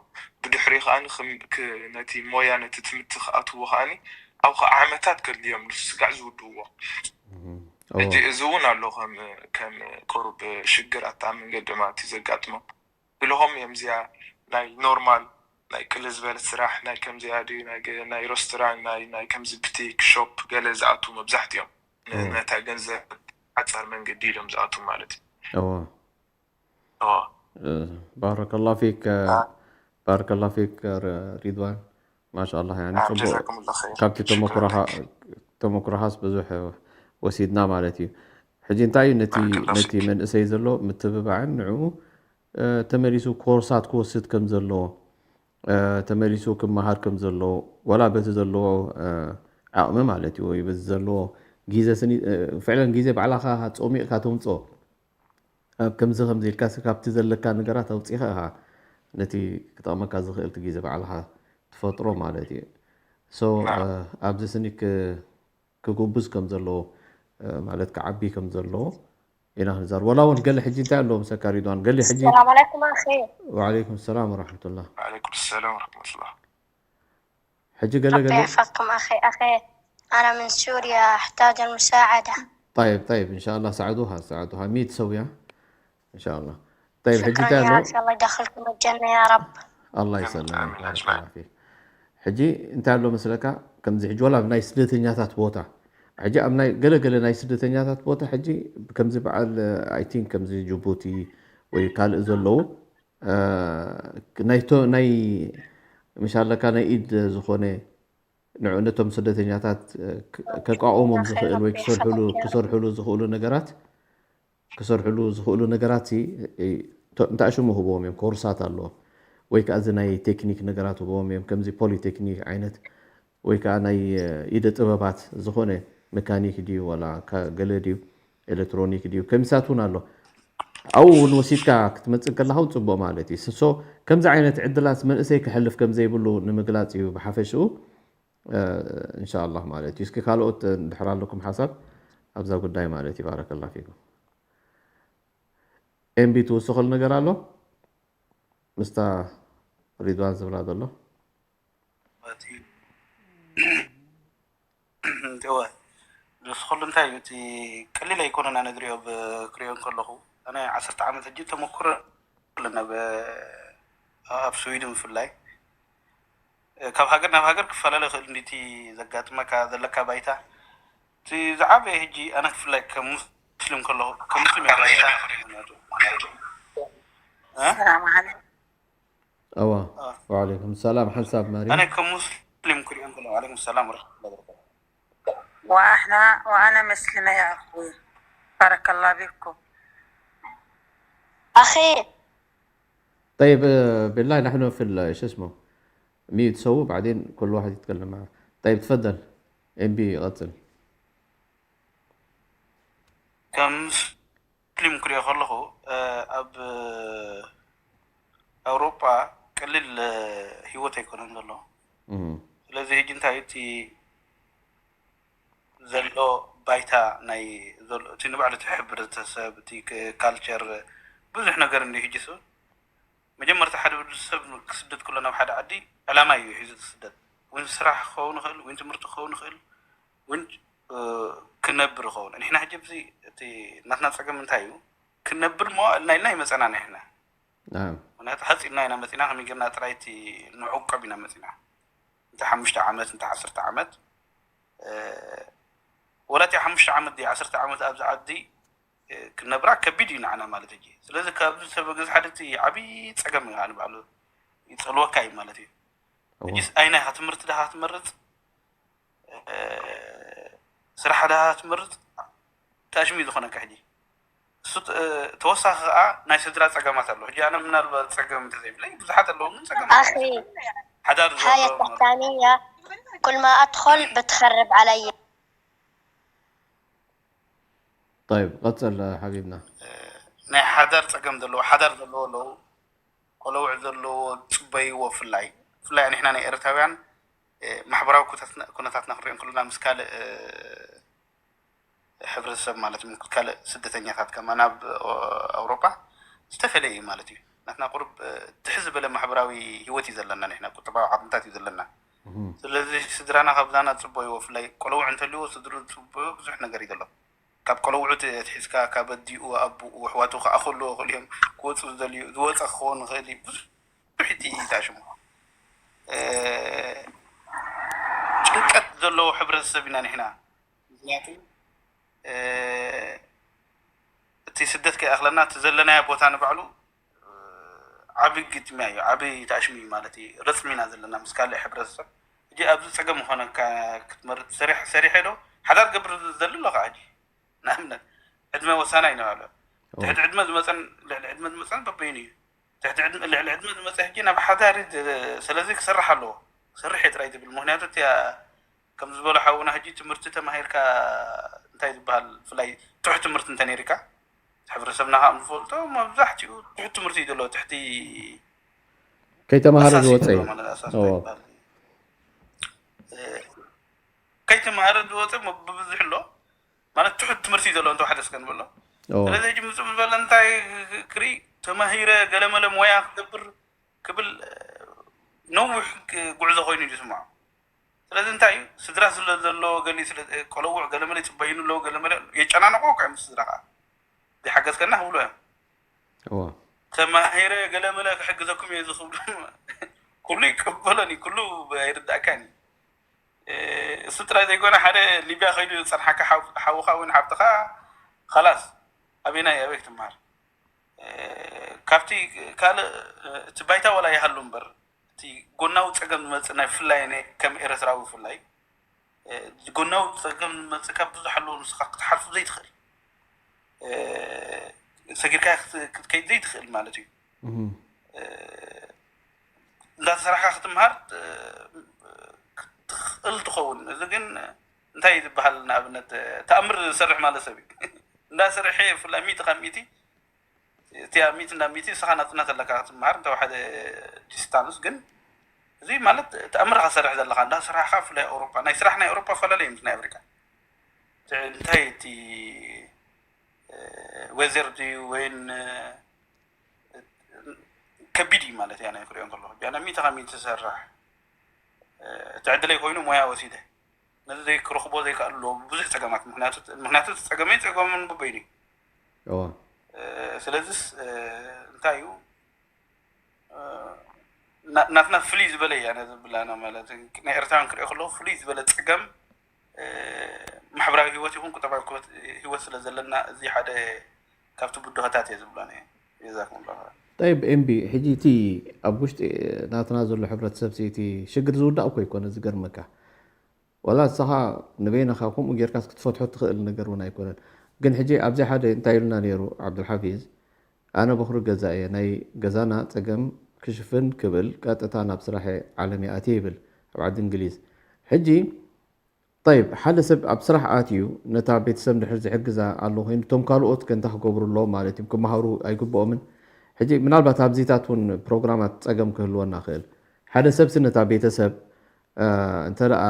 ብድሕሪ ከኣ ንክም-፣ ክ-፣ ነቲ ሞያ፣ ነቲ ትምህርቲ ክኣትዎ ከኣኒ ኣብ ከ-፣ ዓመታት ከድልዮም ንሱ ስጋዕ ዝውድእዎ። እም፣ እዎ። ሕጂ እዚ እውን ኣሎ ከም፣ ከም ቁሩብ ሽግር ኣብታ መንገዲ ማለት እዩ ዘጋጥሞም። ኢልኹም እዮም እዚኣ ናይ ኖርማል ናይ ቅልል ዝበለ ስራሕ ናይ ከምዚኣ ድዩ ናይ ገ-፣ ናይ ሬስቶራንት ናይ፣ ናይ ከምዚ ብቲክ ሾፕ ገለ ዝኣትዉ መብዛሕትኦም ን-፣ እዎ። ነታ ገንዘብ ሓጻር መንገዲ ኢሎም ዝኣትዉ ማለት እዩ። እዎ። እዎ። እ፣ ባረከላሁ ፊክ፣ እ፣ አ- ባረከላሁ ፊክ፣ ር-፣ ሪድዋን። ማሻኣላህ፣ ያኒ አ፣ ጽቡቅ። ጀዛኩሙላህ ኸይር። ካብቲ ሽክራን ተመኩሮኻ-፣ ለክ። ተመኩሮኻስ ብዙሕ ወሲድና ማለት እዩ። ሕጂ እንታይ እዩ ነቲ፣ ባረከላሁ ነቲ ፊክ። መንእሰይ ዘሎ ምትብባዕን ንዕኡ፣ እ፣ ተመሊሱ ኮርሳት ክወስድ ከም ዘለዎ፣ እ፣ ተመሊሱ ክመሃር ከም ዘለዎ፣ ወላ በቲ ዘለዎ፣ እ፣ ዓቕሚ ማለት እዩ፣ ወይ በዚ ዘለዎ ግዜ ስኒ-፣ እ፣ ፍዕለን ግዜ ባዕላኻ ጾሚቕካ ተምጽኦ። ኣብ ከምዚ ከምዚ ኢልካ ስ-፣ ካብቲ ዘለካ ነገራት ኣውጺኻ ኢኻ ነቲ ክጠቕመካ ዝኽእል እቲ ግዜ ባዕልኻ ትፈጥሮ ማለት እዩ። So፣ ናም። እ፣ ኣብዚ ስኒ ክ-፣ ክጉብዝ ከም ዘለዎ፣ እ፣ ማለት ክዓቢ ከም ዘለዎ ኢና ክንዛረብ። ወላ እውን ገለ ሕጂ እንታይ ኣለዎ ምሰካ ሪድዋን? ገለ ሕጂ ሰላም ዓለይኩም ኣኺ። ወዓለይኩም ሰላም ወራሕመቱላህ። ወዓለይኩም ሰላም ወራሕመቱላህ። ሕጂ ገለ ربي ገለ يحفظكم أخي. أخي، أنا من سوريا، أحتاج المساعدة. طيب، طيب، إن شاء الله ساعدوها، ساعدوها. مية سوية. إن شاء الله. طيب، ሕጂ شكرا እንታይ ኣሎ? يا أخي، الله يدخلكم الجنة يا رب. الله يسلمك، آمين بارك أجمعين. الله فيك. ሕጂ እንታይ ኣሎ መስለካ? ከምዚ ሕጂ ወላ ኣብ ናይ ስደተኛታት ቦታ፣ ሕጂ ኣብ ናይ ገለ ገለ ናይ ስደተኛታት ቦታ ሕጂ ከምዚ በዓል፣ I think ከምዚ ጅቡቲ ወይ ካልእ ዘለዉ፣ እ፣ ናይ ቶ-፣ ናይ ምሽ ኣለካ ናይ ኢድ ዝኾነ ንዑ ነቶም ስደተኛታት፣ እ፣ ክ-፣ ከቋቑሞም ዝኽእል ወይ ክሰርሕሉ፣ ክሰርሕሉ ዝኽእሉ ነገራት፣ ክሰርሕሉ ዝኽእሉ ነገራት ሲ፣ እ፣ ቶ-፣ እንተ ሽሙ ህብዎም እዮም፣ ኮርሳት ኣለዎም። ወይ ከኣ እዚ ናይ ቴክኒክ ነገራት ህብዎም እዮም፣ ከምዚ ፖሊቴክኒክ ዓይነት፣ ወይ ከኣ ናይ፣ እ፣ ኢደ ጥበባት ዝኾነ መካኒክ ድዩ ዋላ ከ-፣ ገለ ድዩ ኤሌክትሮኒክ ድዩ ከሚሳት እውን ኣሎ። ኣብኡ እውን ወሲድካ ክትመጽእ ከለኻ እውን ጽቡቕ ማለት እዩ። ሶ ከምዚ ዓይነት ዕድላት መንእሰይ ክሕልፍ ከም ዘይብሉ ንምግላጽ እዩ ብሓፈሽኡ፣ እ፣ እንሻኣላህ ማለት እዩ። እስኪ ካልኦት እንድሕር ኣለኩም ሓሳብ ኣብዛ ጉዳይ ማለት እዩ። ባረከላ ፊኩም። ኤምቢ ትውስኸሉ ነገር ኣሎ? ምስታ ሪድዋን ዝብላ ዘሎ። ማለት እዩ። እወ፣ ንሱ ኩሉ እንታይ እዩ፣ እቲ ቀሊል ኣይኮነን። ኣነ ዝሪኦ ብ-፣ ክሪኦ እንከለኹ፣ ኣነ ዓሰርተ ዓመት ሕጂ ተመኩሮ ኣለና፣ ብ-፣ ኣብ ስዊድን ብፍላይ። ካብ ሃገር ናብ ሃገር ክፈላለ ይኽእል፣ እንዲ እቲ ዘጋጥመካ ዘለካ ባይታ። እቲ ዝዓበየ ሕጂ፣ ኣነ ብፍላይ ከም ሙስሊም ከለኹ፣ ከም ሙስሊም እየ ክሪኦ። እ? ሰላም ዓለይኩም። እዋ። አ። ወዓለይኩም ሰላም ሓንሳብ ማርያም። ኣነ ከም ሙስሊም ክሪኦ እንከለኹ፣ ወዓለይኩም ሰላም ወረሕመቱላሂ ወበረካቱ። وإحنا، وأنا مسلمة يا أخوي. بارك الله بكم. أخي. طيب، آه، بالله نحن في ال-، شو اسمه؟ ميوت سووا، بعدين كل واحد يتكلم معه. طيب، تفضل. إم بي، قتل. ከም ሙስሊም ክሪኦ ከለኹ፣ እ፣ ኣብ፣ እ፣ ኣውሮጳ ቀሊል፣ እ፣ ህይወት ኣይኮነን ዘሎ። እም። ስለዚ ሕጂ እንታይ እቲ ዘሎ ባይታ ናይ ዘሎ፣ እቲ ንባዕሉ እቲ ሕብረተሰብ፣ እቲ ክ-፣ ካልቸር፣ ብዙሕ ነገር እንዲ ሕጂ ሰብ፣ መጀመርታ ሓደ ወዲ ሰብ ክስደድ ከሎ ናብ ሓደ ዓዲ ዕላማ እዩ ሒዙ ዝስደድ። ወይ ስራሕ ክኸውን ይኽእል፣ ወይ ትምህርቲ ክኸውን ይኽእል፣ ወይ፣ እ፣ ክነብር ይኸውን። ንሕና ሕጂ ኣብዚ እቲ ናትና ጸገም እንታይ እዩ? ክነብር እሞ ኢልና ኢልና ኣይመጸናን ንሕና። ናም። ምኽንያቱ ሃጽ ኢልና ኢና መጺና፣ ከመይ ጌርና ጥራይ እቲ ንዕቆብ ኢና መጺና። እንተ ሓሙሽተ ዓመት፣ እንተ ዓሰርተ ዓመት፣ እ፣ ወላ እቲ ሓሙሽተ ዓመት ድዩ ዓሰርተ ዓመት ኣብዚ ዓዲ፣ እ፣ ክነብራ ከቢድ እዩ ንዓና ማለት ሕጂ። ስለዚ ካብዚ ሰብ ገዛ ሓደ እቲ ዓብዪ ጸገም እዩ ንባዕሉ ይጸልወካ እዩ ማለት እዩ። እዎ። ሕጂስ ኣይናይ ኢኻ ትምህርቲ ድኻ ትመርጽ፣ እ፣ ስራሕ ድኻ ትመርጽ፣ ታሽሚ ዝኾነካ ሕጂ። እሱ ት-፣ እ፣ ተወሳኺ ከኣ ናይ ስድራ ጸገማት ኣሎ። ሕጂ ኣነ ምናልባት ጸገም እንተዘይብለይ ብዙሓት ኣለዉ፣ ግን ጸገማት ኣለዉ። أخي، حياة تحتانية، كل ما أدخل بتخرب علي. طيب، ቀጽል ሓቢብና። ናይ ሓዳር ጸገም ዘለዎ ሓዳር ዘለዎ ኣለዉ፣ ቆለውዕ ዘለዎ ጽበይዎ። ፍላይ ፍላይ ንሕና ናይ ኤርትራውያን ማሕበራዊ ኩነታትና ክንሪኦ እንክልና ምስ ካልእ ሕብረተሰብ ማለት ምስ ካልእ ስደተኛታት ከማ ናብ ኣውሮፓ ዝተፈለየ እዩ ማለት እዩ። ናትና ቁሩብ ትሕ ዝበለ ማሕበራዊ ህይወት እዩ ዘለና፣ ንሕና ቁጠባዊ ዓቕምታት እዩ ዘለና። ስለዚ ስድራና ካብዛና ጽበይዎ፣ ፍላይ ቆለውዕ እንተልዎ ስድሩ ጽበዮ ብዙሕ ነገር እዩ ዘሎ። ካብ ቆለውዑ ትሒዝካ ካብ ኣዲኡ ኣቡኡ ኣሕዋቱ ክኣኸልዎ ይኽእሉ እዮም። ክወፁ ዝደልዩ ዝወፀ ክኸውን ይኽእል እዩ። ብዙሕ እቲ ታሽሙ ጭንቀት ዘለዎ ሕብረተሰብ ኢና ንሕና። ምክንያቱ እቲ ስደት ከይኣኽለና እቲ ዘለናዮ ቦታ ንባዕሉ ዓብዪ ግጥሚያ እዩ፣ ዓብዪ ታሽሙ እዩ ማለት እዩ። ረፅሚ ኢና ዘለና ምስ ካልእ ሕብረተሰብ። ሕጂ ኣብዚ ፀገም ምኾነካ ክትመርፅ ሰሪሐ ዶ ሓዳር ገብር ዝደሊ ኣሎ ከዓ ሕጂ ንኣብነት ዕድመ ወሳናይ ኢና በለ። ትሕቲ ዕድመ ዝመፀን ልዕሊ ዕድመ ዝመፀን በበይኑ እዩ። ትሕቲ ዕድመ ልዕሊ ዕድመ ዝመፀ ሕጂ ናብ ሓዳር እዩ ዝ- ስለዚ ክሰርሕ ኣለዎ። ክሰርሕ እየ ጥራይ ዝብል ምክንያቱ እቲ ከም ዝበሎ ሓውና ሕጂ ትምህርቲ ተማሂርካ እንታይ ዝበሃል ብፍላይ ትሑት ትምህርቲ እንተ ነይርካ ሕብረተሰብና ከዓ ንፈልጦ መብዛሕትኡ ትሑት ትምህርቲ እዩ ዘለዎ ትሕቲ ከይተማሃረ ኣሳሲ ዝወፀ ዘሎ እዩ። ማለት ኣሳሲ እዎ። ይበሃል። ከይተማሃረ ዝወፀ ብብዝሕ ኣሎ ማለት ትሑት ትምህርቲ እዩ ዘሎ እንተወሓደ እስከ ንበሎ። እዎ። ስለዚ ሕጂ ምፅእ ዝበለ እንታይ ክርኢ ተማሂረ ገለመለ ሞያ ክገብር ክብል ነዊሕ ጉዕዞ ኮይኑ እዩ ዝስምዖ። ስለዚ እንታይ እዩ ስድራ ስለ ዘለዎ ገሊ ስለ ቆለውዕ ገለመለ ይፅበዩኑ ኣለዉ ገለመለ የጨናነቆ እኮ እዮም ስድራ ከዓ ዘይሓገዝከና ክብሉ እዮም። እዎ። ተማሂረ ገለመለ ክሕግዘኩም እየ ዝኽብሉ ኩሉ ይቀበሎን እዩ፣ ኩሉ ኣይርዳእካን እዩ። እሱ ጥራይ ዘይኮነ ሓደ ሊብያ ከይዱ ዝፀንሓካ ሓው- ሓውኻ እውን ሓብትኻ ኸላስ ኣበይናይ ኣበይ ክትመሃር ካብቲ ካልእ እቲ ባይታ ዋላ ይሃሉ እምበር እቲ ጎናዊ ፀገም ዝመፅእ ናይ ብፍላይ ናይ ከም ኤረትራዊ ብፍላይ ጎናዊ ፀገም ዝመፅእ ካብ ብዙሕ ኣለዎ ንስኻ ክትሓልፉ ዘይትኽእል ሰጊርካ ክትከይድ ዘይትኽእል ማለት እዩ። እንዳተሰራሕካ ክትምሃር ትኽእል ትኸውን። እዚ ግን እንታይ ዝበሃል ንኣብነት ተኣምር ዝሰርሕ ማለት ሰብ እዩ። እንዳሰርሐ ፍላ ሚእቲ ካብ ሚእቲ እቲ ኣብ ሚእቲ እንዳ ሚእቲ ንስኻ ናፅነት ኣለካ ክትምሃር እንተወሓደ ዲስታንስ ግን እዚ ማለት ተኣምር ኸሰርሕ ዘለካ እንዳስራሕካ ፍላይ ኣውሮፓ ናይ ስራሕ ናይ ኣውሮፓ ፈላለዩ ምስ ናይ ኣፍሪካ እንታይ እቲ ዌዘር ድዩ ወይን ከቢድ እዩ ማለት እያ ናይ ክሪኦ ከለኹ ቢያና ሚእቲ ካብ ሚእቲ ዝሰርሕ እቲ ዕድለይ ኮይኑ ሞያ ወሲደ ነዚ ዘይክረኽቦ ዘይከኣሉ ኣለዎ ብዙሕ ፀገማት ምክንያቱ እቲ ፀገመይ ፀገሞም በበይኑ እዩ እዎ ስለዚስ እንታይ እዩ ናትና ፍልይ ዝበለ እያ ነዚ ብላና ማለት ናይ ኤርትራን ክሪኦ ከለኹ ፍልይ ዝበለ ፀገም ማሕበራዊ ህይወት ይኹን ቁጠባዊ ህይወት ስለ ዘለና እዚ ሓደ ካብቲ ብድሆታት እየ ዝብሎ ነ ጀዛኩም ላ طيب ኤምቢ ሕጂ እቲ ኣብ ውሽጢ ናትና ዘሎ ሕብረተሰብ እቲ ሽግር ዝውዳእ እኮ ይኮነ ዝገርመካ ዋላ ንስኻ ንበይንኻ ከምኡ ጌርካስ ክትፈትሖ ትኽእል ነገር እውን ኣይኮነን። ግን ሕጂ ኣብዚ ሓደ እንታይ ኢሉና ነይሩ ዓብዱልሓፊዝ፣ ኣነ በኹሪ ገዛ እየ፣ ናይ ገዛና ጸገም ክሽፍን ክብል ቀጥታ ናብ ስራሐ ዓለም እየ ኣትየ ይብል ኣብ ዓዲ እንግሊዝ። ሕጂ ጠይብ ሓደ ሰብ ኣብ ስራሕ ኣትዩ ነታ ቤተሰብ እንድሕር ዝሕግዛ ኣሎ ኮይኑ እቶም ካልኦት ከ እንታይ ክገብሩ ኣለዎም ማለት እዮም? ክመሃሩ ኣይግብኦምን? ሕጂ ምናልባት ኣብዚታት እውን ፕሮግራማት ጸገም ክህልወና ክእል። ሓደ ሰብሲ ነታ ቤተሰብ እንተ ደኣ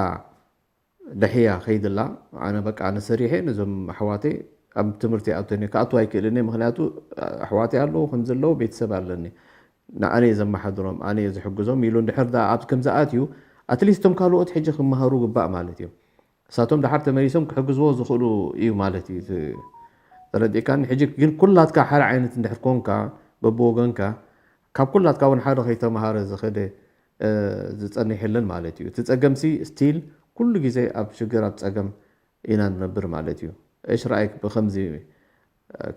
ደሕያ ከይድላ ኣነ በቃ ኣነ ሰሪሐ ነዞም ኣሕዋተይ ኣብ ትምህርቲ ይኣቱኒ ክኣቱ ኣይክእልን እየ ምክንያቱ ኣሕዋተይ ኣለዉ ከም ዘለዉ ቤተሰብ ኣለኒ ንኣነ እየ ዘመሓድሮም ኣነ እየ ዝሕግዞም ኢሉ እንድሕር ደኣ ኣብ ከምዚ ኣትዩ ኣትሊስት እቶም ካልኦት ሕጂ ክመሃሩ ግባእ ማለት እዩ እሳቶም ደሓር ተመሊሶም ክሕግዝዎ ዝኽእሉ እዩ ማለት እዩ ተረዲእካኒ ሕጂ ግን ኩላትካ ሓደ ዓይነት እንድሕር ኮንካ በብወገንካ ካብ ኩላትካ እውን ሓደ ከይተመሃረ ዝኸደ ዝፀንሕ የለን ማለት እዩ። እቲ ፀገምሲ ስቲል ኩሉ ግዜ ኣብ ሽግር ኣብ ፀገም ኢና ንነብር ማለት እዩ። እሽ ረኣይክ ብከምዚ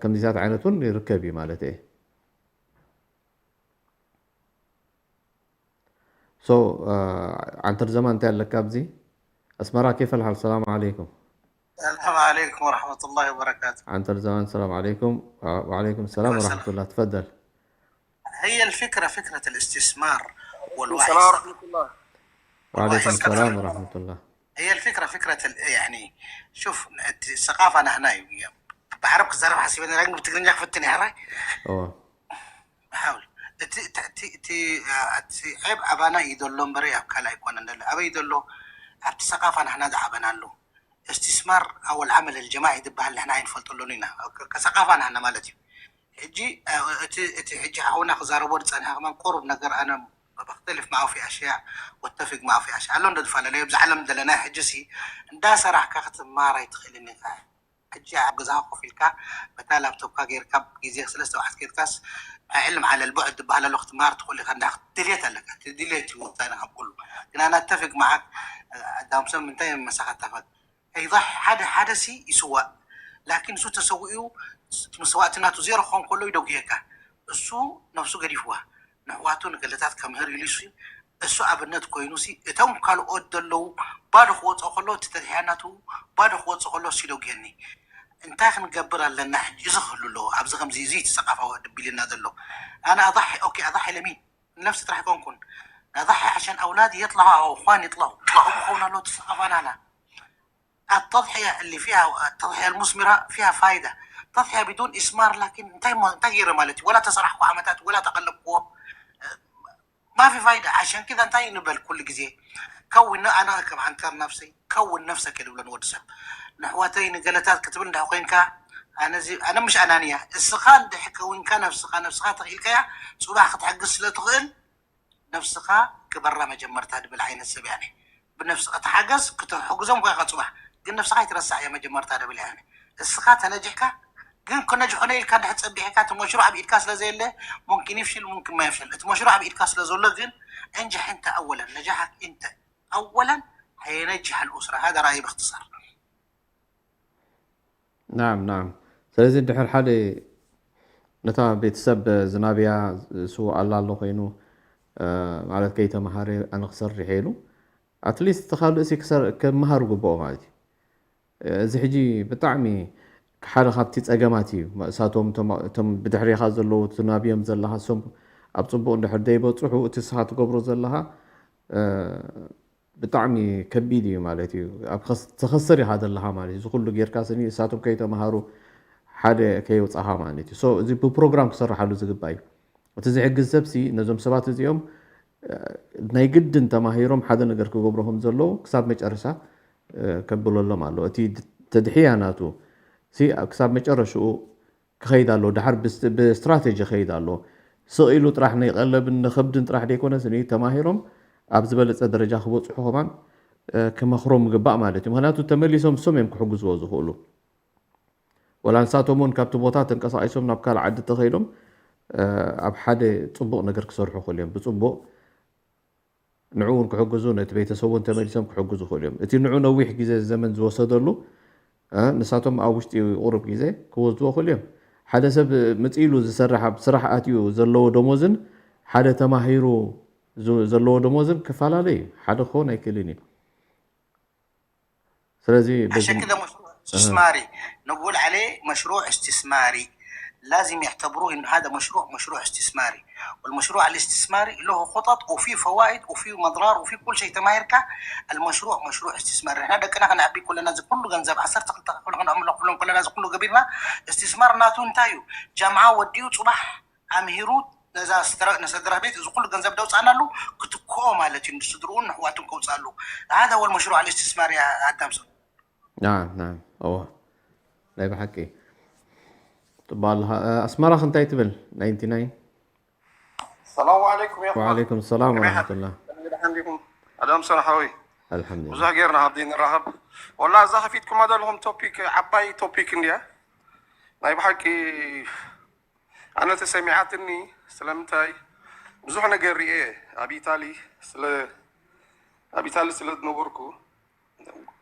ከምዚታት ዓይነት እውን ይርከብ እዩ ማለት እየ። ሶ ዓንተር ዘማን እንታይ ኣለካ ኣብዚ ኣስመራ ኬፍ ኣልሓል ሰላም ዓለይኩም السلام عليكم ورحمة الله وبركاته ዓንተር ዘማን ሰላም ዓለይኩም ወዓለይኩም ሰላም ወራሕመቱላ ትፈደል هي الفكرة فكرة الاستثمار والوعي السلام ورحمة الله وعليكم السلام ورحمة الله هي الفكرة فكرة ال- يعني شوف الثقافة نحن يوم ብዓረብ ክዛረብ ሓሲበ ነራ፣ ግን ብትግርኛ ክፍትን እየ። ሕራይ እዎ ሓውል እቲ እቲ እቲ እቲ ዔብ ኣባና እዩ ዘሎ እምበረ ኣብ ካልእ ኣይኮነን ዘሎ። ኣበይ ዘሎ? ኣብቲ ሰቃፋ ናሕና ዝዓበናሉ። እስትስማር ኣወል ዓመል ኣልጀማዒ ዝበሃል ንሕና ኣይንፈልጠሉን ኢና። ከ- ከሰቃፋ ናሕና ማለት እዩ። ሕጂ እቲ እቲ ሕጂ ሓውና ክዛረቦ ዝጸንሐ ከማን ቁሩብ ነገር ኣነ በክተልፍ ማዓ ፊ ኣሽያ ወተፊቅ ማዓ ፊ ኣሽያ ኣሎ እንዶ ዝፈላለዩ ኣብዚ ዓለም ዘለና። ሕጂ ሲ እንዳሰራሕካ ክትማር ኣይትኽእልን ኢኻ። ሕጂ ኣብ ገዛኻ ኮፍ ኢልካ በታ ላፕቶፕካ ጌርካ ግዜ ክስለ ዝተባሕት ጌርካስ ዕልም ዓለል ቡዕድ ትበሃል ኣሎ ክትመሃር ትኽእል ኢኻ። እንዳ ክትድልየት ኣለካ እቲ ድልየት እዩ ወሳኒ ካብ ኩሉ። ግን ኣነ ኣተፊቅ መዓክ ኣዳምሰም እንታይ መሳኻ ተፈቅ ይضح ሓደ ሓደ ሲ ይስዋእ ላኪን እሱ ተሰዊኡ እቲ መስዋእቲ ናቱ ዜሮ ክኾን ከሎ ይደጉየካ። እሱ ነፍሱ ገዲፍዋ ንሕዋቱ ንገለታት ከምህር ኢሉ ሲ እሱ ኣብነት ኮይኑ ሲ እቶም ካልኦት ዘለዉ ባዶ ክወፅኦ ከሎ እቲ ተድሕያ ናቱ ባዶ ክወፅእ ከሎ እሱ ይደጉየኒ። እንታይ ክንገብር ኣለና ሕጂ? እዚ ክህሉ ኣለዎ ኣብዚ ከምዚ እዚ እቲ ሰቃፋዊ ድቢልና ዘሎ ኣነ ኣضحي ኦኬ ኣضحي ለሚን ነፍሲ ጥራሕ ኮንኩን ኣضحي عشان ኣውላድ የጥላሁ ኣው ኳን ይጥላሁ ጥላሁ ክኸውን ኣሎ እቲ ሰቃፋ ናና التضحية اللي فيها التضحية المثمرة فيها فايدة. تضحية بدون إثمار لكن እንታይ ሞ- እንታይ ገይረ ማለት እዩ? ወላ ተሰራሕኩ ዓመታት ወላ ተቀለብክዎ ما في فايدة. عشان كذا እንታይ ንበል ኩሉ ግዜ ከውን ኣነ ከም ዓንተር ነፍሰይ ከውን ነፍሰ ከድብሎ ንወዲ ሰብ ንሕዋተይ ንገለታት ክትብል እንዳ ኮይንካ ኣነ እዚ- ኣነ ምሽ ኣናንያ እስኻ እንድሕ ከዊንካ ነፍስኻ ነፍስኻ ተኽኢልካያ ጽባሕ ክትሕግዝ ስለ ትኽእል ነብስኻ ግበራ መጀመርታ ድብል ዓይነት ሰብ እያ። ብነብስኻ ተሓገዝ ክትሕግዞም እኳ ኢኻ ፅባሕ ግን ነብስኻ ኣይትረሳዕ እያ መጀመርታ ድብል እያ። እስኻ ተነጅሕካ ግን ክነጅሖነ ኢልካ እንድሕር ፀቢሕካ እቲ መሽሩዕ ኣብ ኢድካ ስለ ዘየለ ሙምኪን ይፍሽል ሙምኪን ማይፍሽል እቲ መሽሩዕ ኣብ ኢድካ ስለ ዘሎ ግን እንጅሕ እንተ ኣወለን ነጃሓክ እንተ ኣወለን هينجح الأسرة هذا رأيي باختصار ናም ናም ስለዚ ድሕር ሓደ ነታ ቤተሰብ ዝናብያ ስውእ ኣላ ኣሎ ኮይኑ ማለት ከይተምሃረ ኣነ ክሰርሕ ኢሉ ኣትሊስት እቲ ካልእ ሲ ክመሃር ግብኦ ማለት እዩ። እዚ ሕጂ ብጣዕሚ ሓደ ካብቲ ፀገማት እዩ። እሳቶም እቶም ብድሕሬኻ ዘለዉ ትናብዮም ዘለኻ እሶም ኣብ ፅቡቅ እንድሕር ዘይበፅሑ እቲ ስኻ ትገብሮ ዘለኻ ብጣዕሚ ከቢድ እዩ ማለት እዩ። ኣብ ተኸስር ኢኻ ዘለኻ ማለት እዩ። እዚ ኩሉ ጌርካ ስኒ እሳቶም ከይተምሃሩ ሓደ ከየውፃኻ ማለት እዩ። So እዚ ብፕሮግራም ክሰርሓሉ ዝግባእ እዩ። እቲ ዝሕግዝ ሰብ ሲ ነዞም ሰባት እዚኦም ናይ ግድን ተማሂሮም ሓደ ነገር ክገብሩ ከም ዘለዉ ክሳብ መጨረሻ ከብለሎም ኣሎ። እቲ ተድሕያ ናቱ ሲ ክሳብ መጨረሽኡ ክኸይድ ኣለዎ። ድሓር ብስትራቴጂ ክኸይድ ኣለዎ። ስቕ ኢሉ ጥራሕ ናይ ቀለብን ንኸብድን ጥራሕ ዘይኮነስ ተማሂሮም ኣብ ዝበለፀ ደረጃ ክበፅሑ ከማን ክመኽሮም ምግባእ ማለት እዩ። ምክንያቱ ተመሊሶም እሶም እዮም ክሕግዝዎ ዝኽእሉ። ወላ ንሳቶም እውን ካብቲ ቦታ ተንቀሳቒሶም ናብ ካልእ ዓዲ ተኸይዶም ኣብ ሓደ ፅቡቕ ነገር ክሰርሑ ክኽእሉ እዮም። ብፅቡቕ ንዕኡ እውን ክሕግዙ ነቲ ቤተሰቡ እውን ተመሊሶም ክሕግዙ ይኽእሉ እዮም። እቲ ንዑ ነዊሕ ግዜ ዘመን ዝወሰደሉ ንሳቶም ኣብ ውሽጢ ቁሩብ ግዜ ክወስድዎ ይኽእሉ እዮም። ሓደ ሰብ ምፅእ ኢሉ ዝሰርሕ ኣብ ስራሕ ኣትዩ ዘለዎ ደሞዝን ሓደ ተማሂሩ ዘለዎ ደሞዝን ክፈላለ እዩ። ሓደ ክኸውን ኣይክእልን እዩ። ስለዚ عشان كده مشروع استثماري نقول عليه مشروع استثماري لازم يعتبروه إن هذا مشروع مشروع استثماري والمشروع الاستثماري له خطط وفيه فوائد وفيه مضرار وفيه كل شيء تمايركا المشروع مشروع استثماري احنا دقنا خنعبي كلنا زي كله جنزب عسر تقل تقل خنعمل كلهم كلنا زي كله قبيلنا استثمار ناتو انتايو جامعة وديو صباح ኣምሂሩ ነዛ ስድራ- ንስድራ ቤት እዚ ኩሉ ገንዘብ ደውፃናሉ ክትክኦ ማለት እዩ ንስድርኡን ንሕዋቱን ከውፃሉ هذا هو المشروع الاستثماري ኣዳምሶ ናም ናም እዎ ናይ ብሓቂ ፅቡቅ ኣለኻ። ኣስመራ ክንታይ ትብል? ናይንቲ ናይን ሰላሙ ዓለይኩም ያ ወዓለይኩም ሰላም ወረሕመቱላህ። ደሓን ዲኹም? ኣዳም ሰላሓዊ ኣልሓምዱሊላህ። ብዙሕ ጌርና ኣብዚ ንራኸብ። ወላ እዛ ከፊትኩማ ዘለኹም ቶፒክ ዓባይ ቶፒክ እንድያ ናይ ብሓቂ ኣነ ተሰሚዓትኒ። ስለምንታይ ብዙሕ ነገር ርኤ ኣብ ኢታሊ ስለ ኣብ ኢታሊ ስለ ዝነበርኩ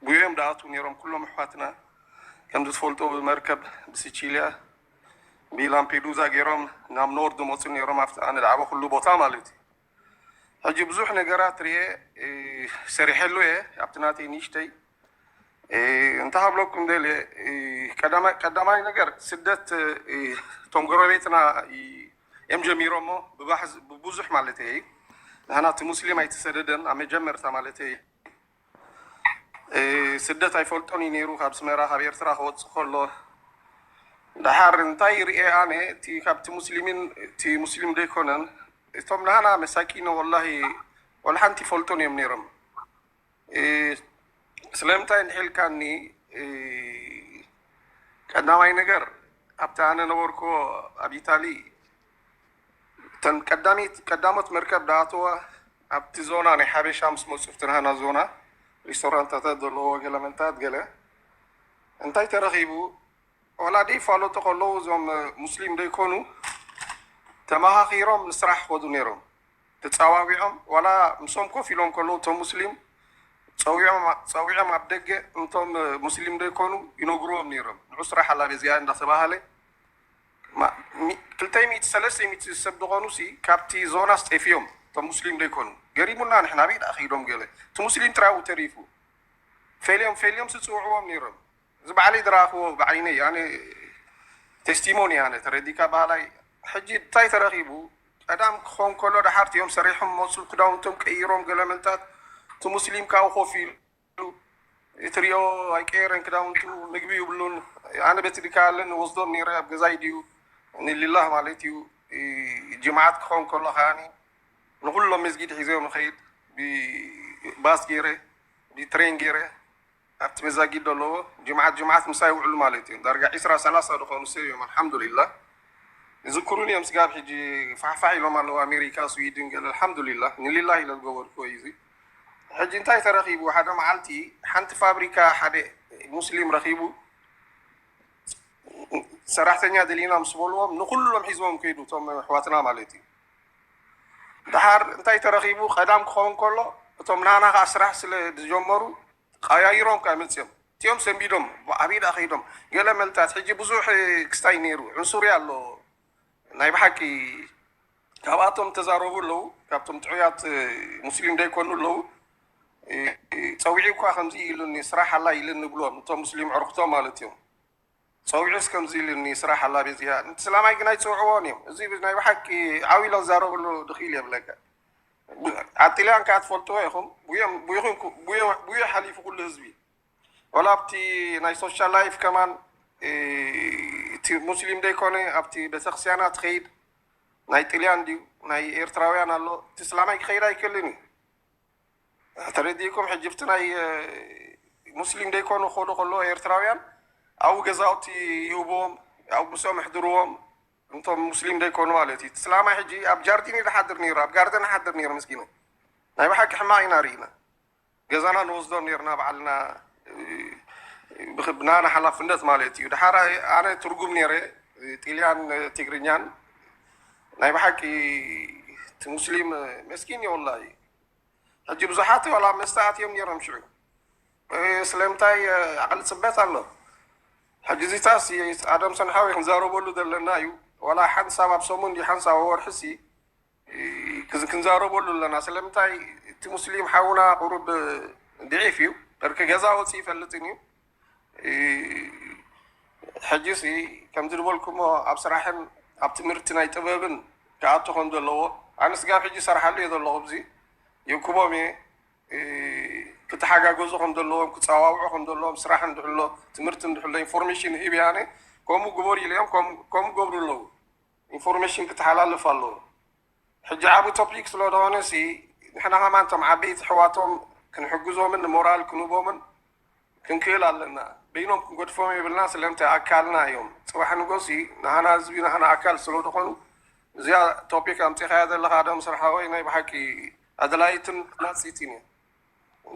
ጉዮም ደኣቱ ነይሮም ኩሎም ኣሕዋትና ከምዚ ትፈልጦ ብመርከብ ብሲቺልያ ብላምፔዱዛ ገይሮም ናብ ኖርድ መፁ ነይሮም ኣብቲ ኣነ ዝዓበኹሉ ቦታ ማለት እዩ። ሕጂ ብዙሕ ነገራት ርኤ ሰሪሐሉ እየ ኣብቲ ናተይ ንእሽተይ እንታይ ሃብለኩም ደልየ ቀዳማይ ነገር ስደት እቶም ጎረቤትና እዮም ጀሚሮሞ ብብዙሕ ማለት እየ ንሕና እቲ ሙስሊም ኣይተሰደደን ኣብ መጀመርታ ማለት እየ ስደት ኣይፈልጦን እዩ ነይሩ ካብ ስመራ ካብ ኤርትራ ክወፅእ ከሎ ደሓር እንታይ ይርኤ ኣነ እቲ ካብቲ ሙስሊምን እቲ ሙስሊም ዘይኮነን እቶም ናህና መሳኪኖ ወላሂ ወላ ሓንቲ ይፈልጡን እዮም ነይሮም። ስለምንታይ እንድሕልካኒ ቀዳማይ ነገር ኣብቲ ኣነ ነበርኩ ኣብ ኢታሊ እተን ቀዳሞት መርከብ ዳኣተዋ ኣብቲ ዞና ናይ ሓበሻ ምስ መፁ ፍትናህና ዞና ሪስቶራንታታት ዘለዎ ገለመንታት ገለ እንታይ ተረኺቡ ዋላ ደይ ፋለጡ ከለዉ እዞም ሙስሊም ደይኮኑ ተመኻኺሮም ንስራሕ ክኸዱ ነይሮም ተፃዋዊዖም ዋላ ምሶም ኮፍ ኢሎም ከለዉ እቶም ሙስሊም ፀዊዖም ኣብ ደገ እንቶም ሙስሊም ደይኮኑ ይነግርዎም ነይሮም ንዑ ስራሕ ኣላ በዚኣ እንዳተባሃለ ክልተ ሚእቲ ሰለስተ ሚእቲ ሰብ ዝኾኑ ሲ ካብቲ ዞና ስጠፊዮም እቶም ሙስሊም ደይኮኑ ገሪሙና ንሕና ቤት ኣኺዶም ገለ እቲ ሙስሊም ጥራይ ተሪፉ ፈልዮም ፈልዮም ስፅውዕዎም ነይሮም እዚ ባዕለይ ዝረኣኽዎ ብዓይነይ ኣነ ቴስቲሞኒ ኣነ ተረዲካ ባህላይ ሕጂ እንታይ ተረኺቡ ቀዳም ክኾን ከሎ ደሓርቲ እዮም ሰሪሖም መፁ ክዳውንቶም ቀይሮም ገለመልታት እቲ ሙስሊም ካብኡ ኮፍ ኢሉ ትሪኦ ኣይቀየረን ክዳውንቱ ምግቢ ይብሉን ኣነ በቲ ድካ ኣለኒ ወስዶም ነይረ ኣብ ገዛይ ድዩ ንሊላህ ማለት እዩ ጅምዓት ክኸውን ከሎ ከዓኒ ንኩሎም መስጊድ ሒዘዮም ንኸይድ ብባስ ገይረ ብትሬን ገይረ ኣብቲ መዛጊድ ዘለዎ ጅምዓት ጅምዓት ምሳይ ይውዕሉ ማለት እዩ ዳርጋ ዒስራ ሰላሳ ዝኾኑ ሰብ እዮም ኣልሓምዱሊላህ ይዝክሩን እዮም ስጋብ ሕጂ ፋሕፋሕ ኢሎም ኣለዉ ኣሜሪካ ስዊድን ገለ ኣልሓምዱሊላህ ንሊላህ ኢለ ዝገበርኩዎ እዩ እዚ ሕጂ እንታይ ተረኺቡ ሓደ መዓልቲ ሓንቲ ፋብሪካ ሓደ ሙስሊም ረኺቡ ሰራሕተኛ ደሊና ምስ በልዎም ንኩሎም ሒዝዎም ከይዱ እቶም ኣሕዋትና ማለት እዩ ደሓር እንታይ ተረኺቡ ቀዳም ክኸውን ከሎ እቶም ናና ከዓ ስራሕ ስለ ዝጀመሩ ቀያይሮም ከዓ መፅኦም እቲኦም ሰንቢዶም ኣበይ ደኣ ከይዶም ገለ መልታት ሕጂ ብዙሕ ክስታይ ነይሩ ዕንሱርያ ኣሎ ናይ ብሓቂ ካብኣቶም ተዛረቡ ኣለዉ ካብቶም ጥዑያት ሙስሊም ዘይኮኑ ኣለዉ ፀዊዑ እኳ ከምዚ ኢሉኒ ስራሕ ኣላ ኢሉኒ ብሎም እቶም ሙስሊም ዕርክቶም ማለት እዮም ፀዊዑስ ከምዚ ኢሉኒ ስራሕ ኣላ ቤዚኣ እቲ ስላማይ ግን ኣይፅውዕዎን እዮም እዚ ናይ ብሓቂ ዓው ኢለ ክዛረበሉ ድኽኢል የብለካ ኣብ ጥልያን ከዓ ትፈልጥዎ ኢኹም ቡየ ሓሊፉ ኩሉ ህዝቢ ወላ ኣብቲ ናይ ሶሻል ላይፍ ከማን እቲ ሙስሊም ዘይኮነ ኣብቲ ቤተክርስትያና ትኸይድ ናይ ጥልያን ድዩ ናይ ኤርትራውያን ኣሎ እቲ እስላማይ ክኸይድ ኣይክእልን እዩ ተረዲእኩም ሕጂ ብቲ ናይ ሙስሊም ዘይኮኑ ክኸዱ ከለዎ ኤርትራውያን ኣብኡ ገዛውቲ ይህብዎም ኣብኡ ምስኦም ኣሕድርዎም እንቶም ሙስሊም ዘይኮኑ ማለት እዩ እቲ እስላማይ ሕጂ ኣብ ጃርዲን እዩ ዝሓድር ነይሩ ኣብ ጋርደን ይሓድር ነይሩ ምስኪኑ ናይ ብሓቂ ሕማቕ ኢና ርኢና ገዛና ንወስዶም ነርና በዓልና ብናና ሓላፍነት ማለት እዩ ድሓር ኣነ ትርጉም ነረ ጥልያን ትግርኛን ናይ ብሓቂ እቲ ሙስሊም መስኪን እየ ወላሂ ሕጂ ብዙሓት ዋላ መስተ ኣትዮም ነይሮም ሽዑ ስለምንታይ ዓቕሊ ፅበት ኣሎ ሕጂ እዚታስ ኣደም ሰንሓዊ ክንዛረበሉ ዘለና እዩ ዋላ ሓንሳብ ኣብ ሰሙን ድዩ ሓንሳብ ኣብ ወርሒ ሲ ክንዛረበሉ ኣለና ስለምንታይ እቲ ሙስሊም ሓውና ቁሩብ ድዒፍ እዩ እርክ ገዛ ወፂ ይፈልጥን እዩ ሕጂ ሲ ከምዚ ዝበልኩሞ ኣብ ስራሕን ኣብ ትምህርቲ ናይ ጥበብን ክኣቱ ከም ዘለዎ ኣነ ስጋብ ሕጂ ይሰርሓሉ እየ ዘለኹ ኣብዚ ይእክቦም እየ ክተሓጋገዙ ከም ዘለዎም ክፀዋውዑ ከም ዘለዎም ስራሕ እንድሕሎ ትምህርቲ እንድሕሎ ኢንፎርሜሽን ይህብ እየ ኣነ ከምኡ ግበሩ ኢለዮም ከምኡ ገብሩ ኣለዉ ኢንፎርሜሽን ክተሓላልፍ ኣለዎ ሕጂ ዓብ ቶፒክ ስለዝኾነ ሲ ንሕና ከማን ቶም ዓበይቲ ኣሕዋቶም ክንሕግዞምን ንሞራል ክንህቦምን ክንክእል ኣለና በይኖም ክንገድፎም የብልና ስለምንታይ ኣካልና እዮም ፅባሕ ንጎሲ ንሃና ህዝቢ ንሃና ኣካል ስለዝኾኑ እዚኣ ቶፒክ ኣምፂኻያ ዘለካ ኣደም ስርሓወይ ናይ ብሓቂ ኣድላይትን ናፂትን እየ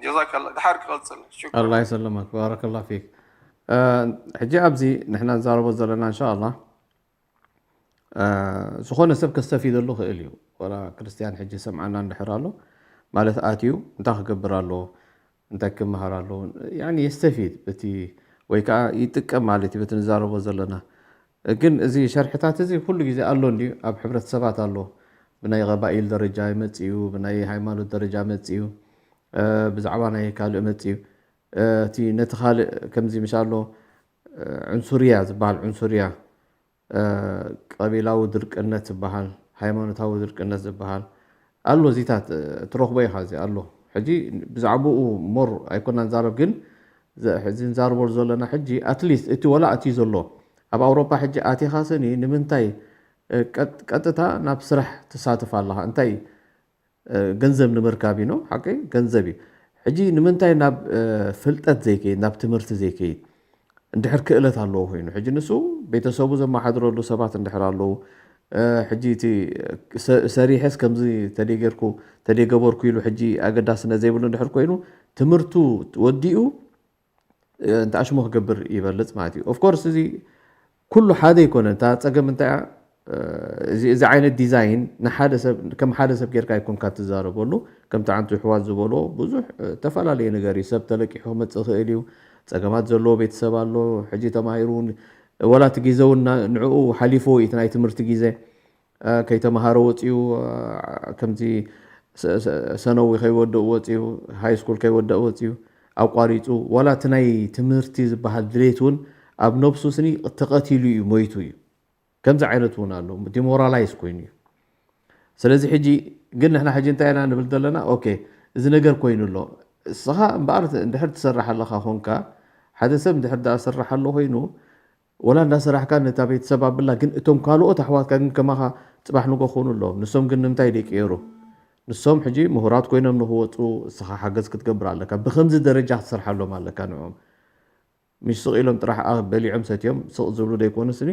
ጀዛከላ ድሓር ክቐፅል ሽኩር ኣላ ይሰለመክ ባረከላ ፊክ ሕጂ ኣብዚ ንሕና ንዛረቦ ዘለና እንሻ ኣላ ዝኾነ ሰብ ከስተፊደሉ ክእል እዩ ወላ ክርስትያን ሕጂ ሰምዓና እንድሕር ኣሎ ማለት ኣትዩ እንታይ ክገብር ኣለዎ እንታይ ክመሃር ኣለዎ የስተፊድ በቲ ወይ ከዓ ይጥቀም ማለት እዩ በቲ ንዛረቦ ዘለና ግን እዚ ሸርሕታት እዚ ኩሉ ግዜ ኣሎ እንድዩ ኣብ ሕብረተሰባት ኣሎ ብናይ ቀባኢል ደረጃ ይመፅ እዩ ብናይ ሃይማኖት ደረጃ መፅ እዩ ብዛዕባ ናይ ካልእ መፅ እዩ እቲ ነቲ ካልእ ከምዚ ምሻሎ ዕንሱርያ ዝበሃል ዕንሱርያ ቀቢላዊ ድርቅነት ዝበሃል፣ ሃይማኖታዊ ድርቅነት ዝበሃል ኣሎ። እዚታት ትረኽቦ ኢኻ፣ እዚ ኣሎ። ሕጂ ብዛዕባኡ ሞር ኣይኮና ንዛረብ፣ ግን እዚ ንዛረበሉ ዘለና ሕጂ ኣትሊስት እቲ ወላ እቲ ዘሎ ኣብ ኣውሮፓ ሕጂ ኣቲኻ ስኒ ንምንታይ ቀጥታ ናብ ስራሕ ትሳተፍ ኣለኻ? እንታይ ገንዘብ ንምርካብ እዩ ነው ሓቀይ ገንዘብ እዩ። ሕጂ ንምንታይ ናብ ፍልጠት ዘይከይድ ናብ ትምህርቲ ዘይከይድ? እንድሕር ክእለት ኣለዎ ኮይኑ ሕጂ ንሱ ቤተሰቡ ዘመሓድረሉ ሰባት እንድሕር ኣለዉ ሕጂ እቲ ሰሪሐስ ከምዚ ተደገርኩ ተደገበርኩ ኢሉ ሕጂ ኣገዳስነት ዘይብሉ እንድሕር ኮይኑ ትምህርቱ ወዲኡ እንተ ኣሽሙ ክገብር ይበልጽ ማለት እዩ። ኦፍኮርስ እዚ ኩሉ ሓደ ኣይኮነን። እታ ጸገም እንታይ እያ? እዚ ዓይነት ዲዛይን ንሓደ ሰብ ከም ሓደ ሰብ ጌርካ ኣይኮንካ ትዛረበሉ። ከምቲ ዓንቱ ይሕዋት ዝበሎ ብዙሕ ተፈላለየ ነገር እዩ። ሰብ ተለቂሑ ክመጽእ ይኽእል እዩ። ጸገማት ዘለዎ ቤተሰብ ኣሎ። ሕጂ ተማሂሩ ወላ እቲ ግዜ እውን ንዕኡ ሓሊፍዎ እዩ እቲ ናይ ትምህርቲ ግዜ። ከይተምሃረ ወፂኡ ከምዚ ሰነዊ ከይወደኡ ወፂኡ ሃይ ስኩል ከይወደእ ወፂኡ ኣቋሪፁ ዋላ እቲ ናይ ትምህርቲ ዝበሃል ድሌት እውን ኣብ ነብሱ ስኒ ተቐቲሉ እዩ ሞይቱ እዩ። ከምዚ ዓይነት እውን ኣሎ ዲሞራላይዝ ኮይኑ እዩ። ስለዚ ሕጂ ግን ንሕና ሕጂ እንታይ ኢና ንብል ዘለና? ኦኬ እዚ ነገር ኮይኑ ኣሎ። እስኻ እምበኣር እንድሕር ትሰርሕ ኣለኻ ኮንካ ሓደ ሰብ እንድሕር ዳኣ ሰርሕ ኣሎ ኮይኑ ወላ እንዳሰራሕካ ነታ ቤተሰብ ኣብላ ግን እቶም ካልኦት ኣሕዋትካ ግን ከማኻ ፅባሕ ንጎ ክኾኑ ኣለዎም። ንሶም ግን ንምንታይ ደይቀየሩ? ንሶም ሕጂ ምሁራት ኮይኖም ንክወፁ እስኻ ሓገዝ ክትገብር ኣለካ። ብከምዚ ደረጃ ክትሰርሓሎም ኣለካ ንዕኦም። ምሽ ስቕ ኢሎም ጥራሕ በሊዖም ሰትዮም ስቕ ዝብሉ ደይኮኑ ስኒ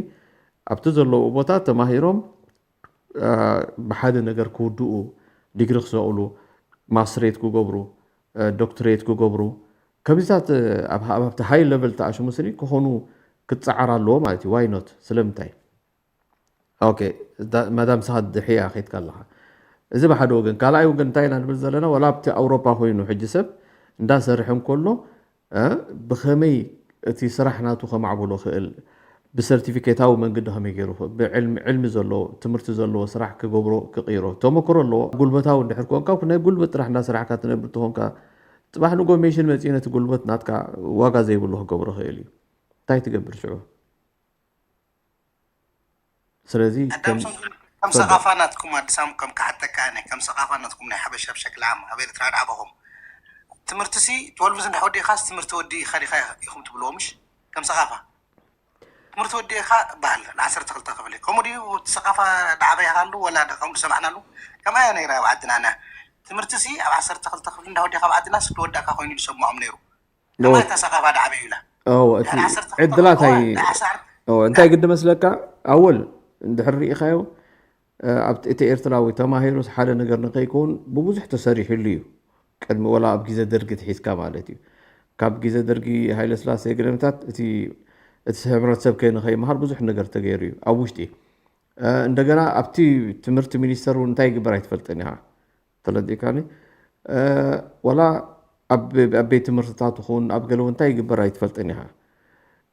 ኣብቲ ዘለዉ ቦታ ተማሂሮም ብሓደ ነገር ክውድኡ ዲግሪ ክሰቕሉ ማስትሬት ክገብሩ ዶክትሬት ክገብሩ ከምዚታት ኣብቲ ሃይ ለቨል ተኣሽሙ ስኒ ክኾኑ ክትፀዓር ኣለዎ ማለት እዩ። ዋይ ኖት ስለምንታይ? ኦኬ ማዳም ስኻ ድሕያ ከይድካ ኣለኻ። እዚ ብሓደ ወገን ካልኣይ ወገን እንታይ ኢና ንብል ዘለና ዋላ ኣብቲ ኣውሮፓ ኮይኑ ሕጂ ሰብ እንዳሰርሐ እንከሎ ብኸመይ እቲ ስራሕ ናቱ ከማዕብሎ ክእል ብሰርቲፊኬታዊ መንገዲ ከመይ ገይሩ ብዕልሚ ዕልሚ ዘለዎ ትምህርቲ ዘለዎ ስራሕ ክገብሮ ክቕይሮ ተመክሮ ኣለዎ። ጉልበታዊ እንድሕር ኮንካ ናይ ጉልበት ጥራሕ እንዳሰራሕካ ትነብር ተኾንካ ፅባሕ ንጎ ሜሽን መፂኡ ነቲ ጉልበት ናትካ ዋጋ ዘይብሉ ክገብሮ ክእል እዩ። እንታይ ትገብር ሽዑ? ስለዚ ኣዳም ከም ሰቓፋ ናትኩም ኣዲስ ኣበባ ከም ክሓተካ ኣነ ከም ሰቓፋ ናትኩም ናይ ሓበሻ ብሸክላ ዓም ኣብ ኤርትራ ድዓበኹም ትምህርቲ ሲ ትወልቭ ዝንዳሕ ወዲእኻስ ትምህርቲ ወዲ ኢኻ ዲኻ ኢኹም ትብልዎ ምሽ ከም ሰቓፋ ትምህርቲ ወዲእኻ በሃል ንዓሰርተ ክልተ ክፍሊ ከምኡ ድዩ እቲ ሰቓፋ ድዓበ ኢኻ ኣሉ ወላ ከምኡ ዝሰማዕናሉ ከምኣ እያ ነይራ ኣብ ዓድና ና ትምህርቲ ሲ ኣብ ዓሰርተ ክልተ ክፍሊ እንዳወዲእኻ ኣብ ዓድና ስ ትወዳእካ ኮይኑ ዝሰምዖም ነይሩ እወ፣ እወ፣ እቲ ዕድላት ኣይ-፣ እወ፣ እንታይ ግዲ መስለካ? ኣወል፣ እንድሕር ርኢኻዮ፣ እ፣ ኣብቲ፣ እቲ ኤርትራዊ ተማሂሩስ ሓደ ነገር ንኸይከውን ብብዙሕ ተሰሪሕሉ እዩ። ቅድሚ ወላ ኣብ ግዜ ደርጊ ትሒዝካ ማለት እዩ። ካብ ግዜ ደርጊ ሃይለስላሴ ገለመታት እቲ፣ እቲ ሕብረተሰብ ከ ንኸይመሃር ብዙሕ ነገር ተገይሩ እዩ ኣብ ውሽጢ። እ፣ እንደገና ኣብቲ ትምህርቲ ሚኒስተር እውን እንታይ ይግበር ኣይትፈልጥን ኢኻ። ተረዲእካኒ? እ፣ ዋላ ኣብ፣ ኣብ ቤት ትምህርትታት ይኹን ኣብ ገለ እውን እንታይ ይግበር ኣይትፈልጥን ኢኻ።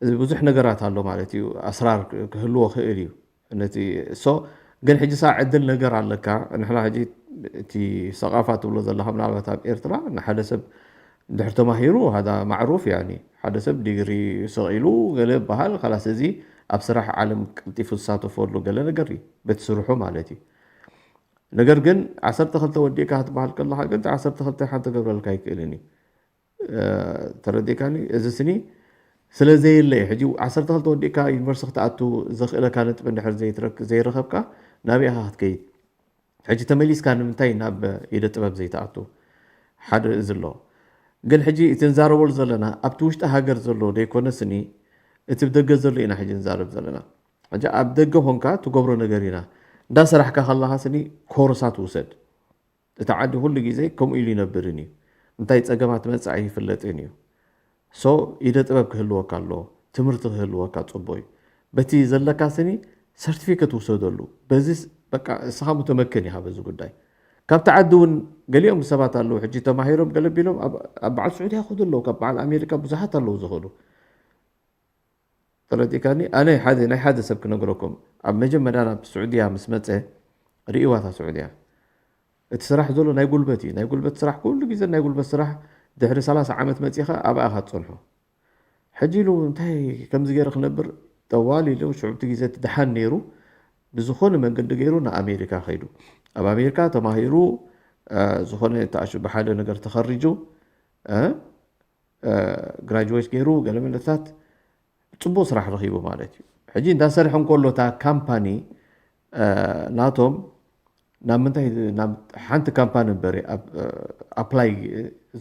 እዚ ብዙሕ ነገራት ኣሎ ማለት እዩ። ኣስራር ክ-፣ ክህልዎ ክእል እዩ። ነቲ፣ ሶ፣ ግን ሕጂ ሳዕ ዕድል ነገር ኣለካ። ንሕና ሕጂ እቲ ሰቓፋ ትብሎ ዘለኻ ምናልባት ኣብ ኤርትራ ንሓደ ሰብ እንድሕር ተማሂሩ ሃዳ ማዕሩፍ ያኒ ሓደ ሰብ ዲግሪ ሰቒሉ ገለ ይበሃል። ካላስ እዚ ኣብ ስራሕ ዓለም ቀልጢፉ ዝሳተፈሉ ገለ ነገር እዩ። ቤት ስርሑ ማለት እዩ። ነገር ግን ዓሰርተ ክልተ ወዲእካ ክትበሃል ከለኻ ግን እቲ ዓሰርተ ክልተ ሓንቲ ክገብረልካ ኣይክእልን እዩ። እ፣ ተረዲእካኒ? እዚ ስኒ ስለ ዘየለ እዩ። ሕጂ ዓሰርተ ክልተ ወዲእካ ዩኒቨርሲቲ ክትኣቱ ዘኽእለካ ነጥቢ እንድሕር ዘይትረክ-፣ ዘይረኸብካ ናበይ ኢኻ ክትከይድ? ሕጂ ተመሊስካ ንምንታይ ናብ ኢደ ጥበብ ዘይትኣቱ? ሓደ እዚ ኣሎ። ግን ሕጂ እቲ ንዛረበሉ ዘለና ኣብቲ ውሽጢ ሃገር ዘሎ ዘይኮነ ስኒ እቲ ብደገ ዘሎ ኢና ሕጂ ንዛረብ ዘለና። ሕጂ ኣብ ደገ ኾንካ ትገብሮ ነገር ኢና። እንዳሰራሕካ ከለኻ ስኒ ኮርሳት ውሰድ። እቲ ዓዲ ኩሉ ግዜ ከምኡ ኢሉ ይነብርን እዩ። እንታይ ጸገማት መጽእ ኣይፍለጥን እዩ። ሶ ኢደ ጥበብ ክህልወካ ኣለዎ፣ ትምህርቲ ክህልወካ ጽቡቕ እዩ። በቲ ዘለካ ስኒ ሰርቲፊኬት ውሰደሉ። በዚ ስ-፣ በቃ እስኻ ሙተመክን ኢኻ በዚ ጉዳይ። ካብቲ ዓዲ እውን ገሊኦም ሰባት ኣለዉ፣ ሕጂ ተማሂሮም ገለ ቢሎም ኣብ፣ ኣብ በዓል ስዑድያ ይኸዱ ኣለዉ፣ ካብ በዓል ኣሜሪካ ብዙሓት ኣለዉ ዝኸዱ። ተረዲእካኒ? ኣነ ሓደ፣ ናይ ሓደ ሰብ ክነግረኩም። ኣብ መጀመርያ ናብ ስዑድያ ምስ መጸ ርእይዋ እታ ስዑድያ። እቲ ስራሕ ዘሎ ናይ ጉልበት እዩ። ናይ ጉልበት ስራሕ ኩሉ ግዜ ናይ ጉልበት ስራሕ ድሕሪ ሰላሳ ዓመት መጺኻ ኣብኣ ኢኻ ትጸንሖ። ሕጂ ኢሉ እንታይ ከምዚ ገይረ ክነብር ጠዋል ኢሉ ሽዑ እቲ ግዜ እቲ ደሓን ነይሩ ብዝኾነ መንገዲ ገይሩ ንኣሜሪካ ከይዱ። ኣብ ኣሜሪካ ተማሂሩ፣ እ፣ ዝኾነ ተኣሽ-፣ ብሓደ ነገር ተኸሪጁ፣ እ፣ እ፣ ግራጁዌት ገይሩ ገለ መለታት ጽቡቕ ስራሕ ረኺቡ ማለት እዩ። ሕጂ እንዳሰርሐ እንከሎ እታ ካምፓኒ ናቶም ናብ ምንታይ ናብ ሓንቲ ካምፓኒ እምበር ኣፕላይ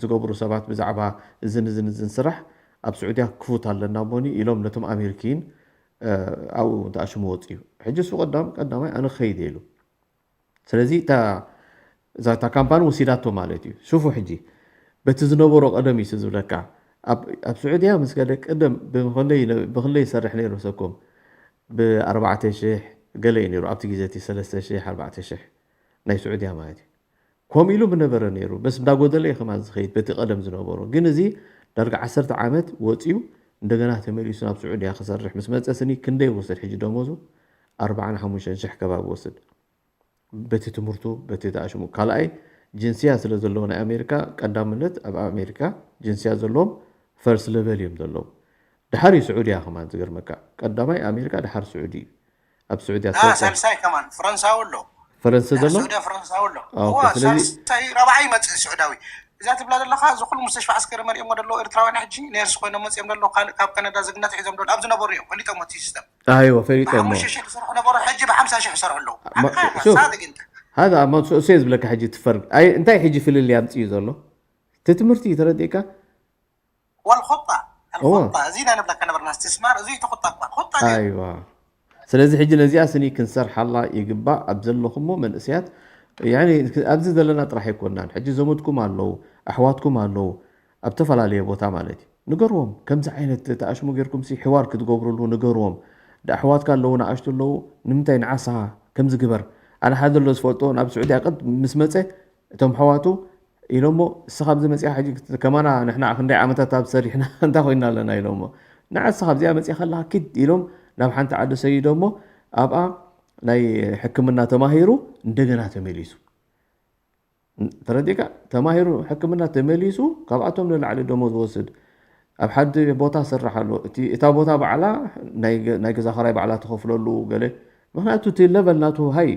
ዝገብሩ ሰባት ብዛዕባ እዝን እዝን እዝን ስራሕ ኣብ ስዑድያ ክፉት ኣለና እሞኒ ኢሎም ነቶም ኣሜሪኪን ኣብኡ ተኣሽሙ ወፅዩ። ሕጂ እሱ ቀዳም ቀዳማይ ኣነ ክኸይድ ኢሉ። ስለዚ እታ እዛ እታ ካምፓኒ ወሲዳቶ ማለት እዩ። ሽፉ ሕጂ በቲ ዝነበሮ ቀደም እዩ ዝብለካ ኣብ ኣብ ስዑድያ ምስ ገለ ቅድም ብክንደይ ብክንደይ ይሰርሕ ነይሩ ሰኩም ብ ኣርባዕተ ሽሕ ገለ እዩ ነይሩ ኣብቲ ግዜ እቲ ሰለስተ ሽሕ ኣርባዕተ ሽሕ ናይ ስዑድያ ማለት እዩ። ከምኡ ኢሉ ምነበረ ነይሩ በስ እንዳጎደለ እዩ ከማን ዝኸይድ በቲ ቀደም ዝነበሮ ግን እዚ ዳርጋ ዓሰርተ ዓመት ወፂኡ እንደገና ተመሊሱ ናብ ስዑድያ ክሰርሕ ምስ መፀ ስኒ ክንደይ ወስድ ሕጂ ደሞዙ ኣርባዓን ሓሙሽተን ሽሕ ከባቢ ወስድ በቲ ትምህርቱ በቲ ተኣሽሙ ካልኣይ ጅንስያ ስለ ዘለዎ ናይ ኣሜሪካ ቀዳምነት ኣብ ኣሜሪካ ጅንስያ ዘለዎም ፈርስ ለቨል እዮም ዘለዉ ድሓር እዩ ስዑድያ ከማን ዝገርመካ ቀዳማይ ኣሜሪካ ድሓር ስዑዲ እዩ ኣብ ስዑድያ ትፈልጦ ሳልሳይ ከማን ፈረንሳዊ ኣሎ ፈረንሳ ዘሎ ስዑድያ ፈረንሳዊ ኣሎ ኦኬ እዋ ስለዚ ሳልሳይ ራብዓይ ይመፅእ ስዑዳዊ እዛ ትብላ ዘለካ እዚ ኩሉ ሙስተሽፋ ዓስከሪ መሪኦሞ ዘለዉ ኤርትራውያን ሕጂ ኔርስ ኮይኖም መፅኦም ዘለዉ ካልእ ካብ ከነዳ ዜግነት ሒዞም ዘለዉ ኣብ ዝነበሩ እዮም ፈሊጦሞ እቲ ሲስተም ኣይወ ፈሊጦሞ ብሓሙሽተ ሽሕ ዝሰርሑ ነበሩ ሕጂ ብሓምሳ ሽሕ ይሰርሑ ኣለዉ ማ- ዓንካ ኢኻ ሹፍ። ሳድግ እንተ هذا أما سؤال بلك حاجة تفرق أي أنت حيجي في اللي يمتي يزولو تتمرتي ترى ديكا والخطة هو. الخطة زينا نبلك نبرنا استثمار زي تخطة خطة دي. ኣይዋ ስለዚ ሕጂ ነዚኣ ስኒ ክንሰርሓላ ይግባእ ኣብ ዘለኹሞ መንእስያት ያኒ ኣብዚ ዘለና ጥራሕ ኣይኮናን ሕጂ ዘመድኩም ኣለዉ ኣሕዋትኩም ኣለዉ ኣብ ተፈላለየ ቦታ ማለት እዩ ንገርዎም ከምዚ ዓይነት ተኣሽሙ ጌርኩም ሲ ሕዋር ክትገብሩሉ ንገርዎም ኣሕዋትካ ኣለዉ ንኣሽቱ ኣለዉ ንምንታይ ንዓስኻ ከምዚ ግበር ኣነ ሓደ ኣሎ ዝፈልጦ ናብ ስዑድያ ቅድ ምስ መፀ እቶም ኣሕዋቱ ኢሎሞ እስኻ ኣብዚ መፂኻ ሕጂ ከማና ንሕና ክንደይ ዓመታት ኣብ ሰሪሕና እንታይ ኮይና ኣለና ኢሎሞ ንዓስ ካብዚኣ መፂኻ ኣለካ ኪድ ኢሎም ናብ ሓንቲ ዓዲ ሰይዶሞ ኣብኣ ናይ ሕክምና ተማሂሩ እንደገና ተመሊሱ ተረዲካ ተማሂሩ ሕክምና ተመሊሱ ካብኣቶም ንላዕሊ ደሞ ዝወስድ ኣብ ሓዲ ቦታ ሰርሕ ኣሎ እታ ቦታ ባዕላ ናይ ገዛ ኸራይ ባዕላ ትኸፍለሉ ገለ ምክንያቱ እቲ ለቨል ናቱ ሃይ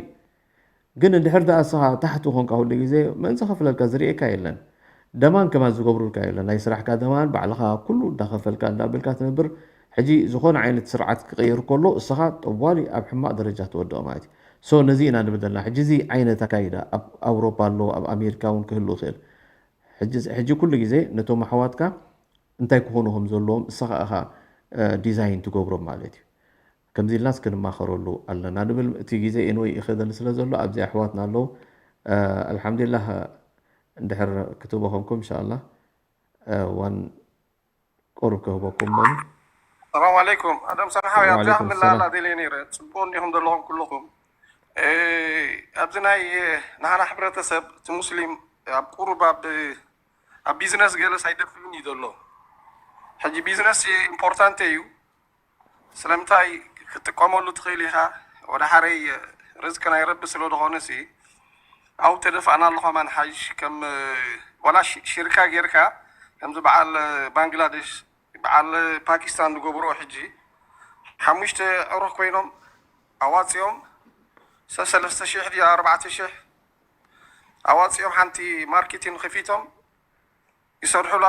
ግን እንድሕር ደኣ እስኻ ታሕቲ ኮንካ ኩሉ ግዜ መን ዝኸፍለልካ ዝርእየካ የለን ደማን ከማን ዝገብሩልካ የለን ናይ ስራሕካ ደማን ባዕልኻ ኩሉ እንዳኸፈልካ እንዳበልካ ትነብር ሕጂ ዝኾነ ዓይነት ስርዓት ክቕየር ከሎ እስኻ ጠዋሊ ኣብ ሕማቕ ደረጃ ትወድቕ ማለት እዩ so ነዚ ኢና ንብል ዘለና ሕጂ እዚ ዓይነት ኣካይዳ ኣብ ኣውሮፓ ኣሎ ኣብ ኣሜሪካ እውን ክህሉ ይኽእል ሕጂ ኩሉ ግዜ ነቶም ኣሕዋትካ እንታይ ክኾኑ ከም ዘለዎም እስኻ ኢኻ ዲዛይን ትገብሮም ማለት እዩ ከምዚ ኢልናስ ክንማኸረሉ ኣለና ንብል እቲ ግዜ ኤንወይ ይኸደል ስለ ዘሎ ኣብዚ ኣሕዋትና ኣለዉ ኣልሓምዱሊላህ እንድሕር ክትህቦ ከምኩም እንሻላ ዋን ቁሩብ ክህበኩም በሉ ሰላም ኣለይኩም ኣደም ሰንሓዊ ኣብዚኣ ወዓለይኩም ክምላላ ሰላም። ደልየ ነይረ ፅቡቅ እንዲኹም ዘለኹም ኩልኹም እ፣ ኣብዚ ናይ ናህና ሕብረተሰብ እቲ ሙስሊም ኣብ ቁሩብ ኣብ ኣብ ቢዝነስ ገለስ ኣይደፍርን እዩ ዘሎ ሕጂ ቢዝነስ ኢምፖርታንት እዩ ስለምንታይ ክትጥቀመሉ ትኽእል ኢኻ ወደ ሓረይ ርዝቂ ናይ ረቢ ስለ ዝኾነ ሲ ኣብኡ ተደፋእና ኣለኹ ኣማን ሓይሽ ከም ዋላ ሽ- ሽርካ ጌርካ ከምዚ በዓል ባንግላዴሽ በዓል ፓኪስታን ዝገብርኦ ሕጂ ሓሙሽተ ዕሩኽ ኮይኖም ኣዋፂኦም ሰለስተ ሽሕ ድዩ ኣርባዕተ ሽሕ ኣዋፂኦም ሓንቲ ማርኬቲን ከፊቶም ይሰርሑላ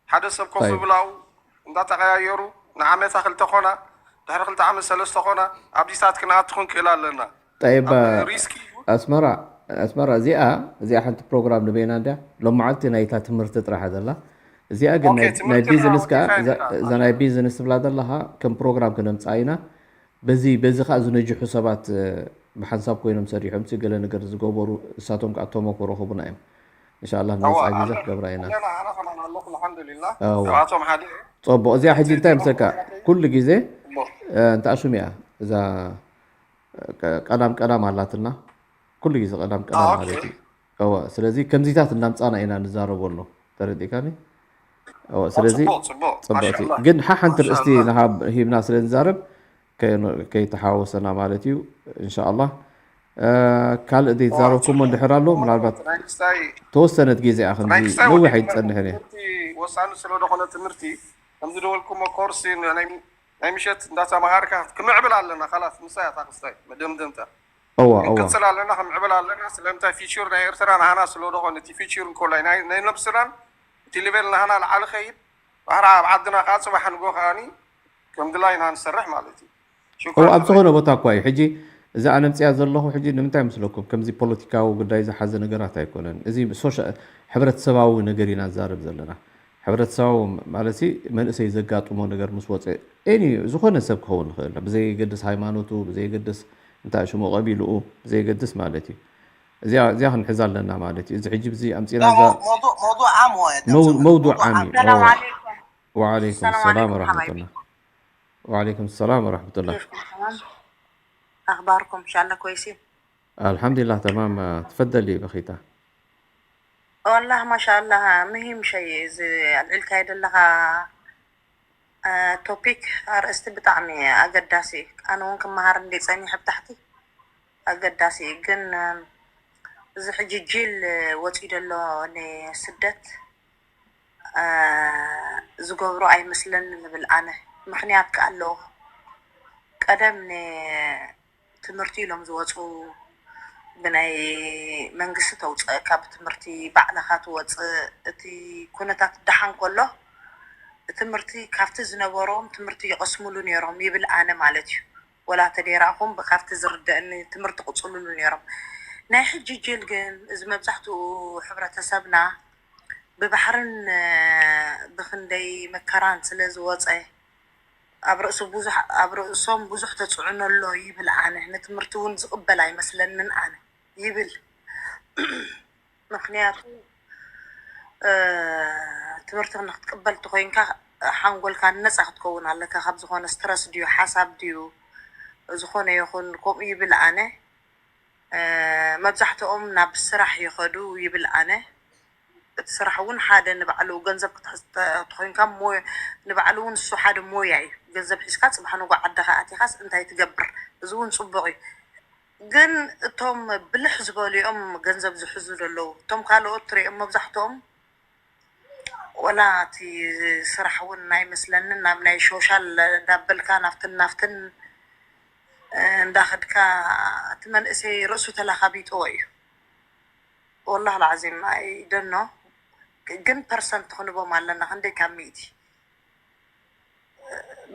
ሓደ ሰብ ኮፍ طيب. ብላው እንዳተቀያየሩ ንዓመታ ክልተ ኮና ድሕሪ ክልተ ዓመት ሰለስተ ኮና ኣብዚታት ክንኣቱ ክንክእል ኣለና طيب ኣብ ሪስክ እዩ ኣስመራ ኣስመራ እዚኣ እዚኣ ሓንቲ ፕሮግራም ንበይና እንድያ ሎም መዓልቲ ናይታ ትምህርቲ ጥራሕ ዘላ እዚኣ ግን ኦኬ፣ ናይ- ናይ ትምህርቲ ቢዝነስ ጥራሕ ከኣ ወዲኻ እዛ- ኢና። እዛ ናይ ቢዝነስ ትብላ ዘለኻ ከም ፕሮግራም ክነምፅኣ ኢና በዚ በዚ ከዓ ዝነጅሑ ሰባት እ፣ ብሓንሳብ ኮይኖም ሰሪሖም ሲ ገለ ነገር ዝገበሩ እሳቶም ከዓ ተመክሮ ክቡና እዮም እንሻላ ኣዋ ንመፅኣ ግዜ ኣለ- ክገብራ ኢና ኣለና ኣነ ከማን ኣለኹ ኣልሓምዱሊላህ ኣዋ ካብኣቶም ሓደ ፅቡቅ እዚኣ ሕጂ እንታይ ምሰካ ኩሉ ግዜ እሞ እ፣ እንተ ኣሹም እያ እዛ እ፣ ቀ- ቀዳም ቀዳም ኣላትና ኩሉ ግዜ ቀዳም ቀዳም ኦኬ። ማለት እዩ እዋ ስለዚ ከምዚታት እናምፃና ኢና ንዛረበሉ ተረዲእካኒ እዋ ስለዚ ፅቡቅ ፅቡቅ ፅቡቅ ማሻላ ግን ሓሓንቲ ርእስቲ ንሃብ ሂብና ስለ ንዛረብ ከይ- ከይተሓዋወሰና ማለት እዩ እንሻላ ካልእ ዘይተዛረብኩሞ እንድሕር ኣሎ ምናልባት ናይ ክስታይ ተወሰነት ግዜ እያ ናይ ከምዚ ክስታይ ነዊሕ ወዲእና ኣይፀንሕን እየ ትምህርቲ ወሳኒ ስለ ዝኾነ ትምህርቲ ከምዚ ደወልኩሞ ኮርሲ ናይ ናይ ምሸት እንዳተማሃርካ ክምዕብል ኣለና ካላት ምሳይ ኣታ ክስታይ መደምደምታ እዋ እዋ ክንቅፅል ኣለና ክምዕብል ኣለና ስለምንታይ ፊቸር ናይ ኤርትራ ናህና ስለ ዝኾነ እቲ ፊቸር እንኮላይ ናይ ናይ ነብስናን እቲ ሊቨል ናህና ልዓሊ ኸይድ ባሕራ ኣብ ዓድና ከዓ ፅባሕ ንጎ ከዓኒ ከም ድላይና ንሰርሕ ማለት እዩ። እው ኣብ ዝኾነ ቦታ እኳ እዩ። ሕጂ እዚ ኣነ ምፅያ ዘለኹ ሕጂ ንምንታይ ምስለኩም ከምዚ ፖለቲካዊ ጉዳይ ዝሓዘ ነገራት ኣይኮነን። እዚ ሕብረተሰባዊ ነገር ኢና ንዛረብ ዘለና። ሕብረተሰባዊ ማለት መንእሰይ ዘጋጥሞ ነገር ምስ ወፀ ኒ ዝኾነ ሰብ ክኸውን ይኽእል፣ ብዘይገድስ ሃይማኖቱ፣ ብዘይገድስ እንታይ ሽሙ ቀቢልኡ፣ ብዘይገድስ ማለት እዩ። እዚኣ እዚኣ ክንሕዛ ኣለና ማለት እዩ። እዚ ሕጂ ብዚ ኣምፂና እዛ መውዱዕ ዓም እዩ። ሰላም ዓለይኩም። ወዓለይኩም ሰላም ወረሕመቱላ። وعليكم السلام ورحمة الله. كيفكم؟ تمام؟ أخباركم؟ إن شاء الله كويسين. الحمد لله تمام. تفضلي بخيتا. والله ما شاء الله مهم شيء زي العلكة يدلها. توبيك أرستي بتعمي أقداسي. أنا ممكن مهار اللي تسألني حب تحتي أقداسي. قن زي حجي جيل وتيدلو ني سدت ዝገብሮ ኣይመስለንን እብል ኣነ። ምኽንያት ከኣ ኣለዎ። ቀደም ንትምህርቲ ኢሎም ዝወፁ ብናይ መንግስቲ ተውፅእካ ብትምህርቲ ባዕልኻ ትወፅእ እቲ ኩነታት ደሓን ከሎ ትምህርቲ ካብቲ ዝነበሮም ትምህርቲ ይቐስምሉ ነይሮም ይብል ኣነ ማለት እዩ። ወላ ተደይራእኹም ካብቲ ዝርደእኒ ትምህርቲ ቅፅሉሉ ነይሮም። ናይ ሕጂ ጅል ግን እዚ መብዛሕትኡ ሕብረተሰብና ብባሕርን ብክንደይ መከራን ስለ ዝወፀ ኣብ ርእሱ ብዙሕ ኣብ ርእሶም ብዙሕ ተፅዕኖ ኣሎ ይብል ኣነ። ንትምህርቲ እውን ዝቕበል ኣይመስለንን ኣነ ይብል። ምክንያቱ ትምህርቲ ንክትቅበል ተኮይንካ ሓንጎልካ ነፃ ክትከውን ኣለካ ካብ ዝኮነ ስትረስ ድዩ ሓሳብ ድዩ ዝኮነ ይኹን ከምኡ ይብል ኣነ። መብዛሕትኦም ናብ ስራሕ ይኸዱ ይብል ኣነ። እቲ ስራሕ እውን ሓደ ንባዕሉ ገንዘብ ክትሕዝ ተኮይንካ ንባዕሉ እውን እሱ ሓደ ሞያ እዩ። ገንዘብ ሒዝካ ፅባሕ ንጎ ዓድኻ ኣቲኻስ እንታይ ትገብር? እዚ እውን ፅቡቅ እዩ። ግን እቶም ብልሕ ዝበሉ እዮም ገንዘብ ዝሕዙ ዘለዉ። እቶም ካልኦት ትሪኦም መብዛሕትኦም ወላ እቲ ስራሕ እውን ኣይመስለንን። ናብ ናይ ሾሻል እንዳበልካ ናብትን ናብትን እንዳኸድካ እቲ መንእሰይ ርእሱ ተላኻቢጥዎ እዩ። ወላህ ላዓዚም ኣይደኖ ግን ፐርሰንት ክንቦም ኣለና ክንደይ ካብ ሚእቲ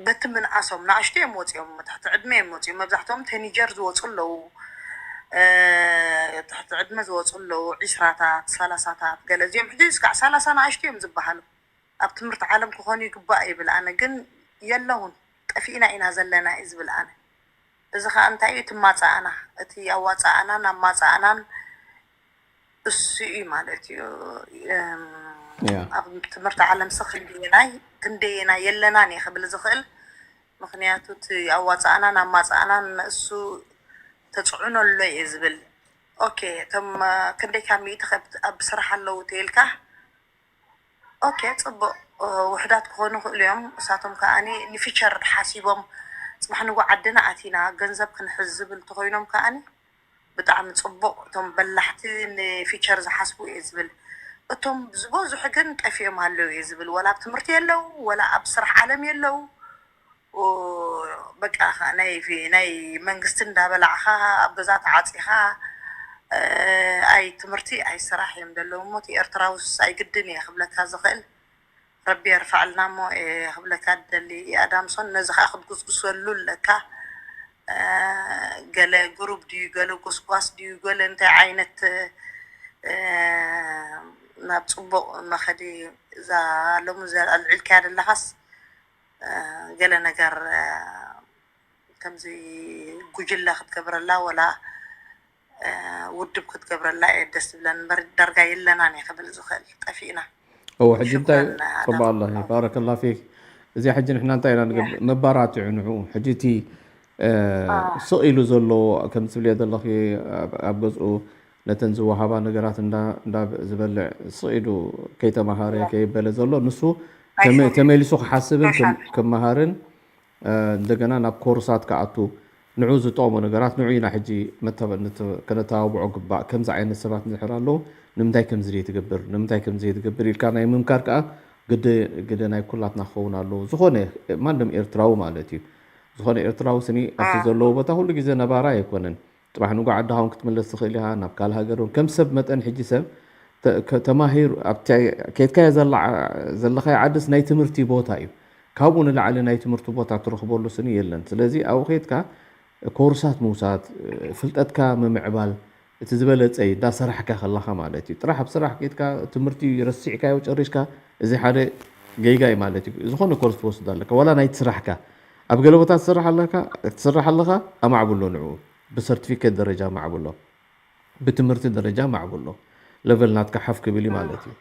በቲ ምንኣሶም ንኣሽቱ እዮም ወፂኦም ትሕቲ ዕድመ እዮም ወፂኦም መብዛሕትኦም ቴኒጀር ዝወፁ ኣለዉ ትሕቲ ዕድመ ዝወፁ ኣለዉ ዒስራታት ሰላሳታት ገለ እዚኦም ሕጂ እስካዕ ሰላሳ ንኣሽቱ እዮም ዝበሃሉ ኣብ ትምህርቲ ዓለም ክኾኑ ይግባእ ይብል ኣነ ግን የለውን ጠፊእና ኢና ዘለና እዩ ዝብል ኣነ እዚ ከዓ እንታይ እዩ ትማፃኣና እቲ ኣዋፃኣናን ኣማፃኣናን እሱ እዩ ማለት እዩ ኣብ ትምህርቲ ዓለም ስ ክንደየናይ ክንደየና የለናን እየ ክብል ዝኽእል ምክንያቱ እቲ ኣዋፃኣናን ኣማፃኣናን እሱ ተፅዕኖ ኣሎ እየ ዝብል ኦኬ እቶም ክንደይ ካብ ሚእቲ ኣብ ስራሕ ኣለዉ ተይልካ ኦኬ ፅቡቅ ውሕዳት ክኾኑ ይኽእሉ እዮም እሳቶም ከዓኒ ንፊቸር ሓሲቦም ፅባሕ ንጎ ዓድና ኣቲና ገንዘብ ክንሕዝ ዝብል ተኾይኖም ከዓኒ ብጣዕሚ ፅቡቅ እቶም በላሕቲ ንፊቸር ዝሓስቡ እየ ዝብል እቶም ዝበዝሑ ግን ጠፊኦም ኣለዉ እየ ዝብል ወላ ኣብ ትምህርቲ የለዉ ወላ ኣብ ስራሕ ዓለም የለዉ በቃ ናይ ናይ መንግስቲ እንዳበላዕኻ ኣብ ገዛ ተዓፂኻ ኣይ ትምህርቲ ኣይ ስራሕ እዮም ዘለዉ እሞ እቲ ኤርትራውስ ኣይግድን እየ ክብለካ ዝኽእል ረቢ የርፋዕልና እሞ ክብለካ ደሊ ኣዳምሶን ነዚ ከዓ ክትጉስጉሰሉ ኣለካ ገለ ግሩብ ድዩ ገለ ጎስጓስ ድዩ ገለ እንታይ ዓይነት ናብ ፅቡቅ መኸዲ እዛ ሎሚ ኣልዒልካያ ዘለኻስ ገለ ነገር ከምዚ ጉጅለ ክትገብረላ ወላ ውድብ ክትገብረላ እየ ደስ ዝብለን እምበር ዳርጋ የለናን እየ ክብል ዝኽእል ጠፊእና እወ ሕጂ እንታይ ሽኩረን ጽባ ኣላ ባረከላ ፊክ እዚኣ ሕጂ ንሕና እንታይ ኢና ንገብር መባራትዑ ንዑ ሕጂ እቲ ስቕ ኢሉ ዘሎ ከም ትብልዮ ዘለኺ ኣብ ገዝኡ ነተን ዝወሃባ ነገራት እንዳ ዝበልዕ ስቕ ኢሉ ከይተማሃረ ከይበለ ዘሎ ንሱ ተመሊሱ ክሓስብን ክመሃርን እንደገና ናብ ኮርሳት ክኣቱ ንዑ ዝጠቕሞ ነገራት ንዑ ኢና ሕጂ ከነተባብዖ ግባእ ከምዚ ዓይነት ሰባት እንድሕር ኣለዉ ንምንታይ ከምዚ ዘይትገብር ንምንታይ ከምዚ ዘይትገብር ኢልካ ናይ ምምካር ከዓ ግደ ግደ ናይ ኩላትና ክኸውን ኣለዎ ዝኾነ ማንም ኤርትራዊ ማለት እዩ ዝኾነ ኤርትራዊ ስኒ ኣብቲ ዘለዎ ቦታ ኩሉ ግዜ ነባራይ ኣይኮነን ጽባሕ ንጎ ዓድኻ እውን ክትምለስ ትኽእል ኢኻ ናብ ካልእ ሃገር እውን ከም ሰብ መጠን ሕጂ ሰብ ተማሂሩ ኣብቲ ከድካዮ ዘለኻዮ ዓድስ ናይ ትምህርቲ ቦታ እዩ ካብኡ ንላዕሊ ናይ ትምህርቲ ቦታ ትረኽበሉ ስኒ የለን። ስለዚ ኣብኡ ከይድካ ኮርሳት ምውሳድ፣ ፍልጠትካ ምምዕባል፣ እቲ ዝበለጸ እዩ፣ እንዳሰራሕካ ከለኻ ማለት እዩ። ጥራሕ ኣብ ስራሕ ከይድካ ትምህርቲ ረሲዕካዮ ጨሪስካ፣ እዚ ሓደ ጌጋ እዩ ማለት እዩ። ዝኾነ ኮርስ ትወስድ ኣለካ፣ ዋላ ናይቲ ስራሕካ። ኣብ ገለ ቦታ ትሰርሕ ኣለካ፣ ትሰርሕ ኣለኻ፣ ኣማዕብሎ ንዕኡ። ብሰርቲፊኬት ደረጃ ኣማዕብሎ። ብትምህርቲ ደረጃ ኣማዕብሎ። ለቨል ናትካ ሓፍ ክብል እዩ ማለት እዩ።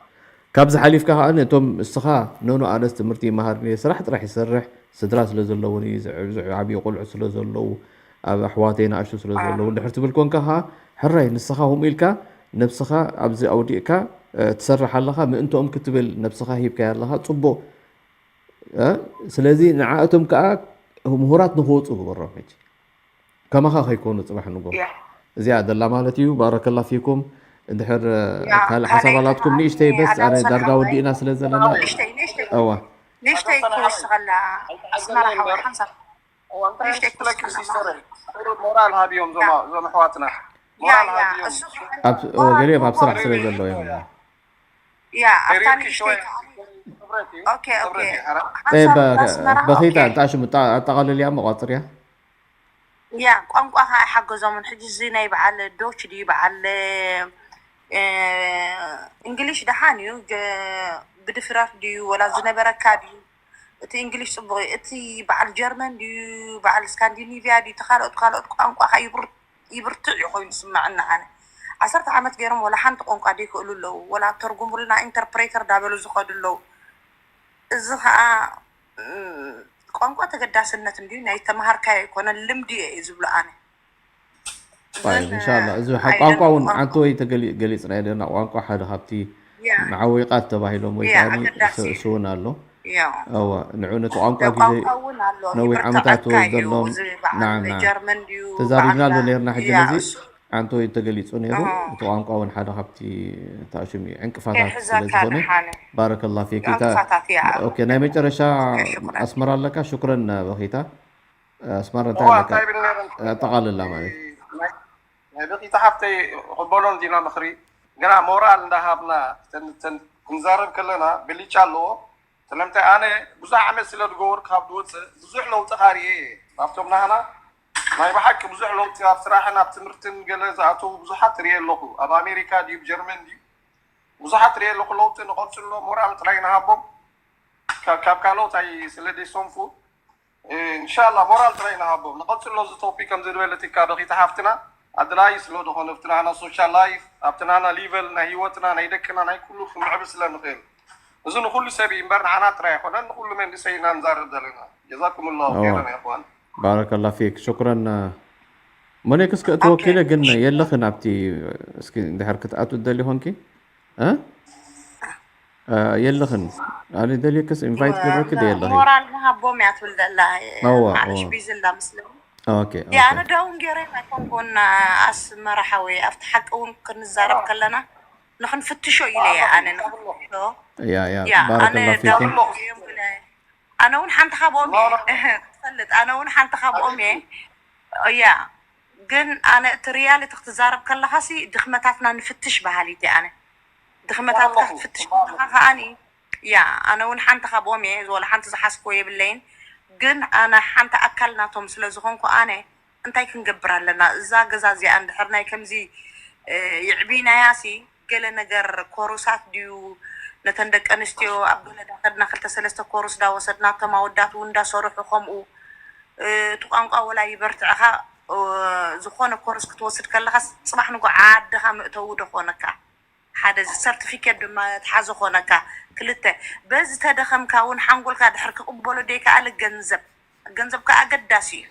ካብዚ ሓሊፍካ ከኣ እቶም እስኻ ኖኖ ኣነስ ትምህርቲ ይመሃር እየ፣ ስራሕ ጥራሕ ይሰርሕ፣ ስድራ ስለ ዘለውኒ፣ ዝዕ-፣ ዝዓብዩ ቆልዑ ስለ ዘለዉ፣ ኣብ ኣሕዋተይ ንኣሽቱ ስለ ዘለዉ እንድሕር ትብል ኮንካ ከኣ ሕራይ ንስኻ ከምኡ ኢልካ ነብስኻ ኣብዚ ኣውዲቕካ፣ እ፣ ትሰርሕ ኣለኻ፣ ምእንትኦም ክትብል ነብስኻ ሂብካያ ኣለኻ፣ ጽቡቕ። እ፣ ስለዚ ንዓእቶም ከኣ ምሁራት ንኽወጹ ግበሮም ሕጂ። ከማኻ ከይኮኑ ጽባሕ ንጎ። እዚኣ ደላ ማለት እዩ። ባረከላ ፊኩም። እንድሕር፣ እ፣ ካልእ ሓሳብ ኣላትኩም ንእሽተይ በስ፣ ኣነ ዳርጋ ወዲእና ስለ ዘለና። ንእሽተይ፣ ንእሽተይ፣ እዋ። ንእሽተይ ክውስኸላ፣ ኣስመራ ሓወይ፣ ሓንሳብ። ንእሽተይ ክውስኸላ። ሞራል ሃብዮም፣ እዞም፣ እዞም ኣሕዋትና። ያ፣ ሞራል ያ፣ ሃብዮም። እሱ ኣብ፣ ኦ፣ ገሊኦም ኣብ ስራሕ ስለ ዘለዉ እዮም። ያ፣ ኣብታ ንእሽተይ ክብረት እዩ። ኦኬ፣ ኦኬ። ክብረት እዩ። ሓራ- ሓንሳብ ጠይብ፣ ኣስመራ፣ በኺታ ኦኬ። እንታሽሙ ኣጠቓልልያ መቋጽርያ? ያ፣ ቋንቋ ኸዓ ኣይሓገዞምን። ሕጂ እዚ ናይ በዓል ዶች ድዩ፣ በዓል፣ እ፣ እንግሊሽ ደሓን እዩ፣ ገ-፣ ብድፍረት ድዩ፣ ወላ ዝነበረካ ድዩ? እቲ እንግሊሽ ጽቡቕ እዩ። እቲ በዓል ጀርመን ድዩ፣ በዓል ስካንዲኒቭያ ድዩ፣ እቲ ካልኦት፣ ካልኦት ቋንቋ ኸዓ ይብር-፣ ይብርትዕ እዩ ኮይኑ ዝስምዐኒ ኣነ። ዓሰርተ ዓመት ገይሮም ወላ ሓንቲ ቋንቋ ደይክእሉ ኣለዉ። ወላ ተርጉሙልና ኢንተርፕሬተር ዳበሉ ዝኸዱ ኣለዉ። እዚ ኸዓ፣ እ፣ ቋንቋ ተገዳስነት እንድዩ፣ ናይ ተምሃርካዮ ኣይኮነን፣ ልምዲ እዩ ዝብሎ ኣነ። طيب፣ ግን፣ إن شاء الله። እዚ ሓ-፣ ኣይደል ቋንቋ እውን ቋንቋ። ዓንተወይ ተገሊ-፣ ገሊጽና ኣለና። ቋንቋ ሓደ ካብቲ ያ። መዓወቃት ተባሂሎም ወይ ያ፣ ከኣ ኣገዳሲ ስ-፣ እዩ። ስውን ኣሎ። ያ። እዋ፣ ንዑ ነቲ ቋንቋ ግዜ ቋንቋ እውን ኣሎ፣ ነዊሕ ይብርትዓካ ዓመታት እዩ። ዝወስደሎም። እዚ በዓል ናዓም፣ ናዓም። ጀርመን ድዩ፣ ተዛሪብናሉ በዓል ነርና። ሕጂ ያ፣ ነዚ እሱ። ዓንተወይ ተገሊጹ ነይሩ። ኣዎ። እቲ ቋንቋ እውን ሓደ ካብቲ ተኣሽሙ እዩ፣ ዕንቅፋታት ስለ የሕዘካ ዝኾነ። ድሓነ። ባረከላ ፊክ። ዕንቅፋታት፣ ያ። ኦኬ፣ ናይ መጨረሻ ኦኬ፣ ሽኩራን። ኣስመራ ኣለካ? ሽኩረን በኺታ። ኣስመራ እንታይ እዋ፣ ኣለካ? እንታይ ብል ነይረ? ኣጠቓልላ ማለት። ናይ፣ ናይ በኺታ ሓፍተይ ክበሎ እንዲና ምኽሪ፣ ግና ሞራል እንዳሃብና ተን-፣ ተን-፣ ክንዛረብ ከለና ብልጫ ኣለዎ። ስለምንታይ ኣነ ብዙሕ ዓመት ስለ ዝገበርኩ ካብ ዝወፅእ ብዙሕ ለውጢ ካርየ እየ። ካብቶም ናህና ናይ ብሓቂ ብዙሕ ለውጢ ኣብ ስራሕን ኣብ ትምህርትን ገለ ዝኣተዉ ብዙሓት ርየ ኣለኹ። ኣብ ኣሜሪካ ድዩ፣ ጀርመን ድዩ፣ ብዙሓት ርየ ኣለኹ ለውጢ። ንቐፅሎ ሞራል ጥራይ ንሃቦም። ካብ፣ ካብ ካልኦት ኣይ-፣ ስለ ደይሰንፉ፣ እ፣ እንሻላ ሞራል ጥራይ ንሃቦም። ንቐፅሎ እዚ ቶፒክ ከም ዝድበለትካ በኺታ ሓፍትና ኣድላይ ስለ ዝኾነ ኣብቲ ናህና ሶሻል ላይፍ፣ ኣብቲ ናህና ሊቨል ናይ ህይወትና፣ ናይ ደቅና፣ ናይ ኩሉ ክምዕብል ስለ ንኽእል። እዚ ንኹሉ ሰብ እዩ እምበር ንዓና ጥራይ ኣይኮነን፣ ንኹሉ መንእሰይ ኢና ንዛረብ ዘለና። ጀዛኩም ላሁ ኣዋ። ኸይረን ያ እኽዋን። ባረከላ ፊክ፣ ሽኩረን። ሞኔክ እስከ እትወኪለ ኦኬ። ግን የለኽን ኣብቲ፣ እስኪ እንድሕር ክትኣቱ ትደሊ ኾንኪ? እ? እ፣ የለኽን። ኣነ ደልየክስ ኢንቫይት እ፣ ገብረኪ ዶ የለኽን? ሞራል ንሃቦም እያ ትብል ዘላ። ኣዋ፣ ማዕለሽ ኣዋ። ቢዚ እንዳ መስለኒ። ኦኬ፣ ያ፣ ኦኬ። ኣነ ዳውን ገይረ ኣይኮንኩን ኣስመራ ሓወይ፣ ኣብቲ ሓቂ እውን ክንዛረብ ከለና ንኽንፍትሾ ኢለ እየ ኣነ ንኽንፍትሾ። ያ፣ ያ፣ ያ፣ ኣነ ባረከላ ፊኩም። ዳውን ገይረ እየ። ኣነ እውን ሓንቲ ካብኦም እየ። ክትፈልጥ፣ ኣነ እውን ሓንቲ ካብኦም እየ። ያ፣ ግን ኣነ እቲ ሪያሊቲ ክትዛረብ ከለኻሲ ድኽመታትና ንፍትሽ በሃሊት እየ ኣነ። ድኽመታትካ ክትፍትሽ ከለኻ ከኣኒ፣ ያ፣ ኣነ እውን ሓንቲ ካብኦም እየ። ወላ ሓንቲ ዝሓዝክዎ የብለይን። ግን ኣነ ሓንቲ ኣካል ናቶም ስለ ዝኾንኩ ኣነ እንታይ ክንገብር ኣለና? እዛ ገዛ እዚኣ እንድሕር ናይ ከምዚ፣ እ፣ የዕቢናያሲ ገለ ነገር ኮሩሳት ድዩ? ነተን ደቂ ኣንስትዮ ኣብ ገለ ዳኸድና ክልተ ሰለስተ ኮሩስ ዳወሰድና፣ እቶም ኣወዳት እውን እንዳሰርሑ ከምኡ፣ እ፣ እቲ ቋንቋ ወላ ይበርትዕኻ፣ እ፣ ዝኾነ ኮርስ ክትወስድ ከለኻስ ጽባሕ ንጎ ዓድኻ መእተዊ ዶ ኮነካ? ሓደ እዚ ሰርቲፊኬት ድማ ትሓዞ ኮነካ። ክልተ፣ በዚ ተደኸምካ እውን ሓንጎልካ ድሕር ክቕበሎ ደይከኣለ ገንዘብ፣ ገንዘብ ከኣ ኣገዳሲ እዩ።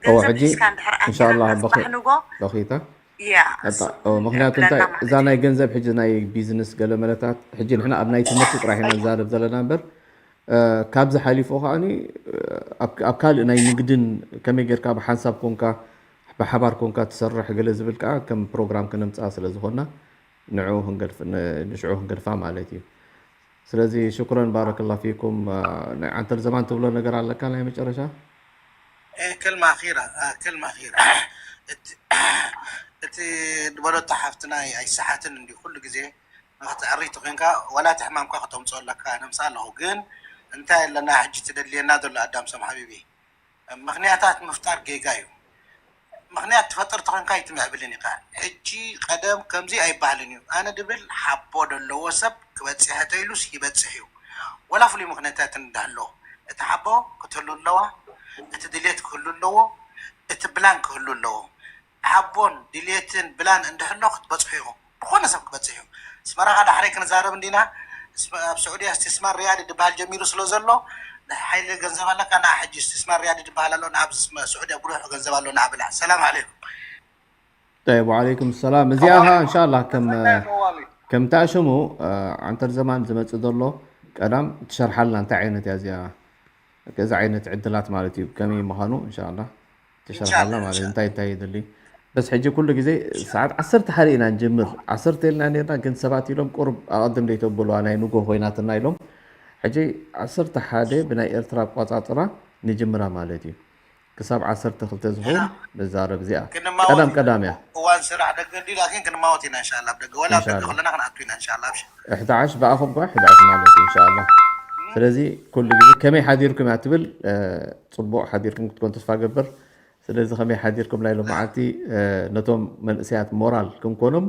እወ፣ ገንዘብ ሕጂ ሒዝካ እንድሕር እንሽኣላህ ኣቲኻ በኺ-፣ ጽባሕ ንጎ በኺታ? ያ፣ ኣጣ-፣ እሱ ኦ፣ ምኽንያቱ የብለና እንታይ፣ ማለት እዛ እዩ። ናይ ገንዘብ ሕጂ ናይ ቢዝነስ ገለ መለታት፣ ሕጂ ንሕና ኣብ ናይ ትምህርቲ ጥራሕ ኢና ንዛረብ ዘለና እምበር፣ እ፣ ካብዚ ሓሊፉ ከኣኒ፣ እ፣ ኣብ፣ ኣብ ካልእ ናይ ንግድን ከመይ ጌርካ ብሓንሳብ ኮንካ፣ ብሓባር ኮንካ ትሰርሕ ገለ ዝብል ከኣ ከም ፕሮግራም ክነምጽኣ ስለ ዝኾንና፣ ንዕኡ ክንገድፍ-፣ ን-፣ ንሽዑ ክንገድፋ ማለት እዩ። ስለዚ ሽኩረን ባረከላ ፊኩም። እ፣ ናይ ዓንተል ዘማን ትብሎ ነገር ኣለካ ናይ መጨረሻ? إيه، كلمة أخيرة، آه، كلمة أخيرة. እቲ፣ እቲ ዝበለቶ ሓፍትና ኣይ-፣ ኣይሰሓትን እንዲ ኩሉ ግዜ ንኽትዕሪ ተኾይንካ፣ ዋላ እቲ ሕማምካ ከተምፅኦ ኣለካ፣ ነምሳ ኣለኹ። ግን እንታይ ኣለና ሕጂ ትደልየና ዘሎ ኣዳም ሰም ሓቢቢ? ምኽንያታት ምፍጣር ጌጋ እዩ። ምኽንያት ትፈጥር ተኾንካ ኣይትምዕብልን ኢኻ። ሕጂ ቀደም ከምዚ ኣይበሃልን እዩ። ኣነ ድብል ሓቦ ደለዎ ሰብ ክበጽሕ ተይሉስ ይበጽሕ እዩ። ወላ ፍሉይ ምኽንያታት እንዳሎ እቲ ሓቦ ክትህሉ ኣለዋ፣ እቲ ድሌት ክህሉ ኣለዎ፣ እቲ ብላን ክህሉ ኣለዎ። ሓቦን ድሌትን ብላን እንድሕሎ ክትበጽሑ ኢኹም። ዝኾነ ሰብ ክበጽሕ እዩ። ኣስመራኻ ዳሕረይ ክንዛረብ እንዲና። ኣስመ- ኣብ ስዑድያ እስቲ ስማር ሪያድ ድበሃል ጀሚሩ ስለ ዘሎ፣ ናይ ሓይሊ ገንዘብ ኣለካ ንዓ ሕጂ እስቲ ስማር ሪያድ ድበሃል ኣሎ ንዓ ኣብዚ ስመ- ስዑድያ ብዙሕ ገንዘብ ኣሎ ንዓ ብላ። ሰላም ዓለይኩም። طيب وعليكم السلام እዚኣ ኸ እንሻላ ከም ከምታ ሽሙ ዓንተር ዘማን ዝመፅእ ዘሎ ቀዳም ትሸርሓልና እንታይ ዓይነት እያ እዚኣ እዚ ዓይነት ዕድላት ማለት እዩ ከመይ ምዃኑ እንሻላ ትሸርሓልና ማለት እንታይ እንታይ የድሊ በስ ሕጂ ኩሉ ግዜ ሰዓት ዓሰርተ ሓደ ኢና ንጅምር ዓሰርተ ኢልና ነርና ግን ሰባት ኢሎም ቁርብ ኣቐድም ደይተብልዋ ናይ ንጎ ኮይናትና ኢሎም ሕጂ ዓሰርተ ሓደ ብናይ ኤርትራ ኣቋፃፅራ ንጅምራ ማለት እዩ ክሳብ ዓሰርተ ክልተ ዝኸውን ንዛረብ እዚኣ ቀዳም ቀዳም እያ እዋን ስራሕ ደገ እንዲ ላኪን ክንማወት ኢና እንሻላ ኣብ ደገ ወላ ኣብ ደገ ከለና ክንኣቱ ኢና እንሻላ ኣብሽ እሕትዓሽ ብኣኹም ኳ ሕድዓሽ ማለት እዩ እንሻላ ስለዚ ኩሉ ግዜ ከመይ ሓዲርኩም እያ ትብል ፅቡቕ ሓዲርኩም ክትኮን ተስፋ ገብር ስለዚ ከመይ ሓዲርኩም ናይ ሎመዓልቲ ነቶም መንእሰያት ሞራል ክንኮኖም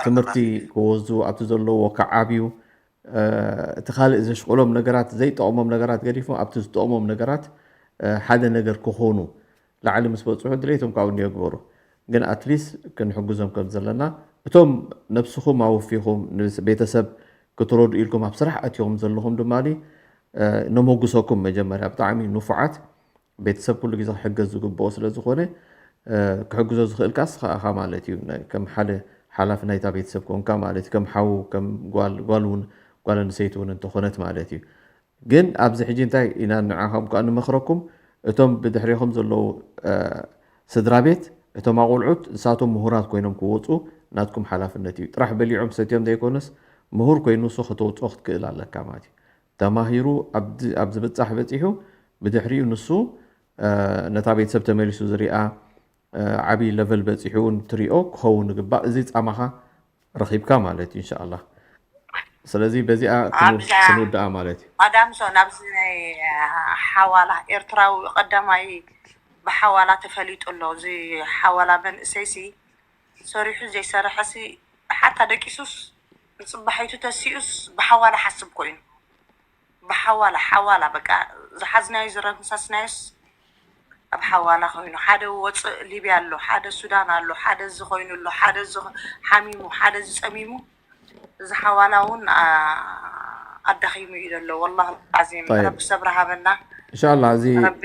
ትምህርቲ ክወስዱ ኣብቲ ዘለዎ ክዓብዩ እቲ ካልእ ዘሽቅሎም ነገራት ዘይጠቕሞም ነገራት ገዲፎም ኣብቲ ዝጠቕሞም ነገራት ሓደ ነገር ክኾኑ ላዕሊ ምስ በፅሑ ድሌቶም ካብኡ እንየግበሩ ግን ኣትሊስ ክንሕግዞም ከም ዘለና እቶም ነብስኹም ኣወፊኹም ቤተሰብ ክትረዱ ኢልኩም ኣብ ስራሕ ኣትኹም ዘለኹም ድማ ነመጉሰኩም መጀመርያ ብጣዕሚ ንፉዓት ቤተሰብ ኩሉ ግዜ ክሕገዝ ዝግብኦ ስለ ዝኾነ ክሕግዞ ዝኽእልካ እስኻ ኢኻ ማለት እዩ ከም ሓደ ሓላፊ ናይታ ቤተሰብ ኮንካ ማለት እዩ ከም ሓው ከም ጓል ጓል እውን ጓል ኣንሰይቲ እውን እንተኾነት ማለት እዩ ግን ኣብዚ ሕጂ እንታይ ኢና ንዓኹም ከዓ ንመኽረኩም እቶም ብድሕሬኹም ዘለዉ ስድራ ቤት እቶም ኣቆልዑት ንሳቶም ምሁራት ኮይኖም ክወፁ ናትኩም ሓላፍነት እዩ ጥራሕ በሊዖም ሰትዮም ዘይኮነስ ምሁር ኮይኑ ንሱ ከተውፅኦ ክትክእል ኣለካ ማለት እዩ ተማሂሩ ኣብ ዝብፃሕ በፂሑ ብድሕሪኡ ንሱ ነታ ቤተሰብ ተመሊሱ ዝሪኣ ዓብይ ለቨል በፂሑ እውን ትሪኦ ክኸውን ግባእ እዚ ፃማኻ ረኺብካ ማለት እዩ እንሻላ ስለዚ በዚኣ ክንውድኣ ማለት እዩ ኣዳምሶ ናብዚ ናይ ሓዋላ ኤርትራዊ ቀዳማይ ብሓዋላ ተፈሊጡ ኣሎ እዚ ሓዋላ መንእሰይሲ ሰሪሑ ዘይሰርሐሲ ሓታ ደቂሱስ ንፅባሒቱ ተሲኡስ ብሓዋላ ሓስብ ኮይኑ ብሓዋላ ሓዋላ በቃ ዝሓዝናዮ ዝረምሰስናዮስ ኣብ ሓዋላ ኮይኑ ሓደ ወፅእ ሊብያ ኣሎ ሓደ ሱዳን ኣሎ ሓደ እዚ ኮይኑ ኣሎ ሓደ እዚ ሓሚሙ ሓደ እዚ ፀሚሙ እዚ ሓዋላ እውን ኣዳኺሙ እዩ ዘሎ ወላሂ ዓዚም ረቢ ሰብሪ ሃበና እንሻላ እዚ ረቢ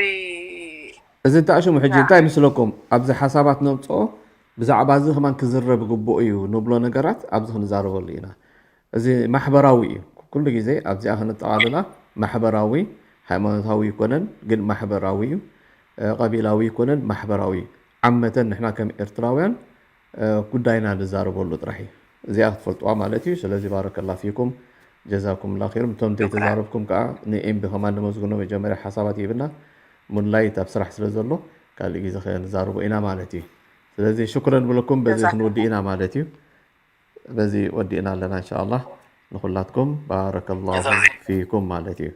እዚ እንታይ ሽሙ ሕጂ እንታይ ምስለኩም ኣብዚ ሓሳባት ነምፅኦ ብዛዕባ እዚ ከማን ክዝረብ ግቡእ እዩ ንብሎ ነገራት ኣብዚ ክንዛረበሉ ኢና እዚ ማሕበራዊ እዩ ኩሉ ግዜ ኣብዚኣ ክንጠቓልላ ማሕበራዊ ሃይማኖታዊ ይኮነን ግን ማሕበራዊ እዩ ቀቢላዊ ይኮነን ማሕበራዊ ዓመተን ንሕና ከም ኤርትራውያን ጉዳይና ንዛረበሉ ጥራሕ እዩ እዚኣ ክትፈልጥዋ ማለት እዩ ስለዚ ባረከላ ፊኩም ጀዛኩም ላ ር እቶም ዘይተዛረብኩም ከዓ ንኤምቢ ከማን ነመስግኖ መጀመርያ ሓሳባት ይብና ሙንላይት ኣብ ስራሕ ስለ ዘሎ ካልእ ግዜ ክንዛረቦ ኢና ማለት እዩ ስለዚ ሽኩረን ብለኩም በዚ ክንወዲ ኢና ማለት እዩ በዚ ወዲእና ኣለና እንሻ ኣላህ ንኩላትኩም ባረከላሁ ፊኩም ማለት እዩ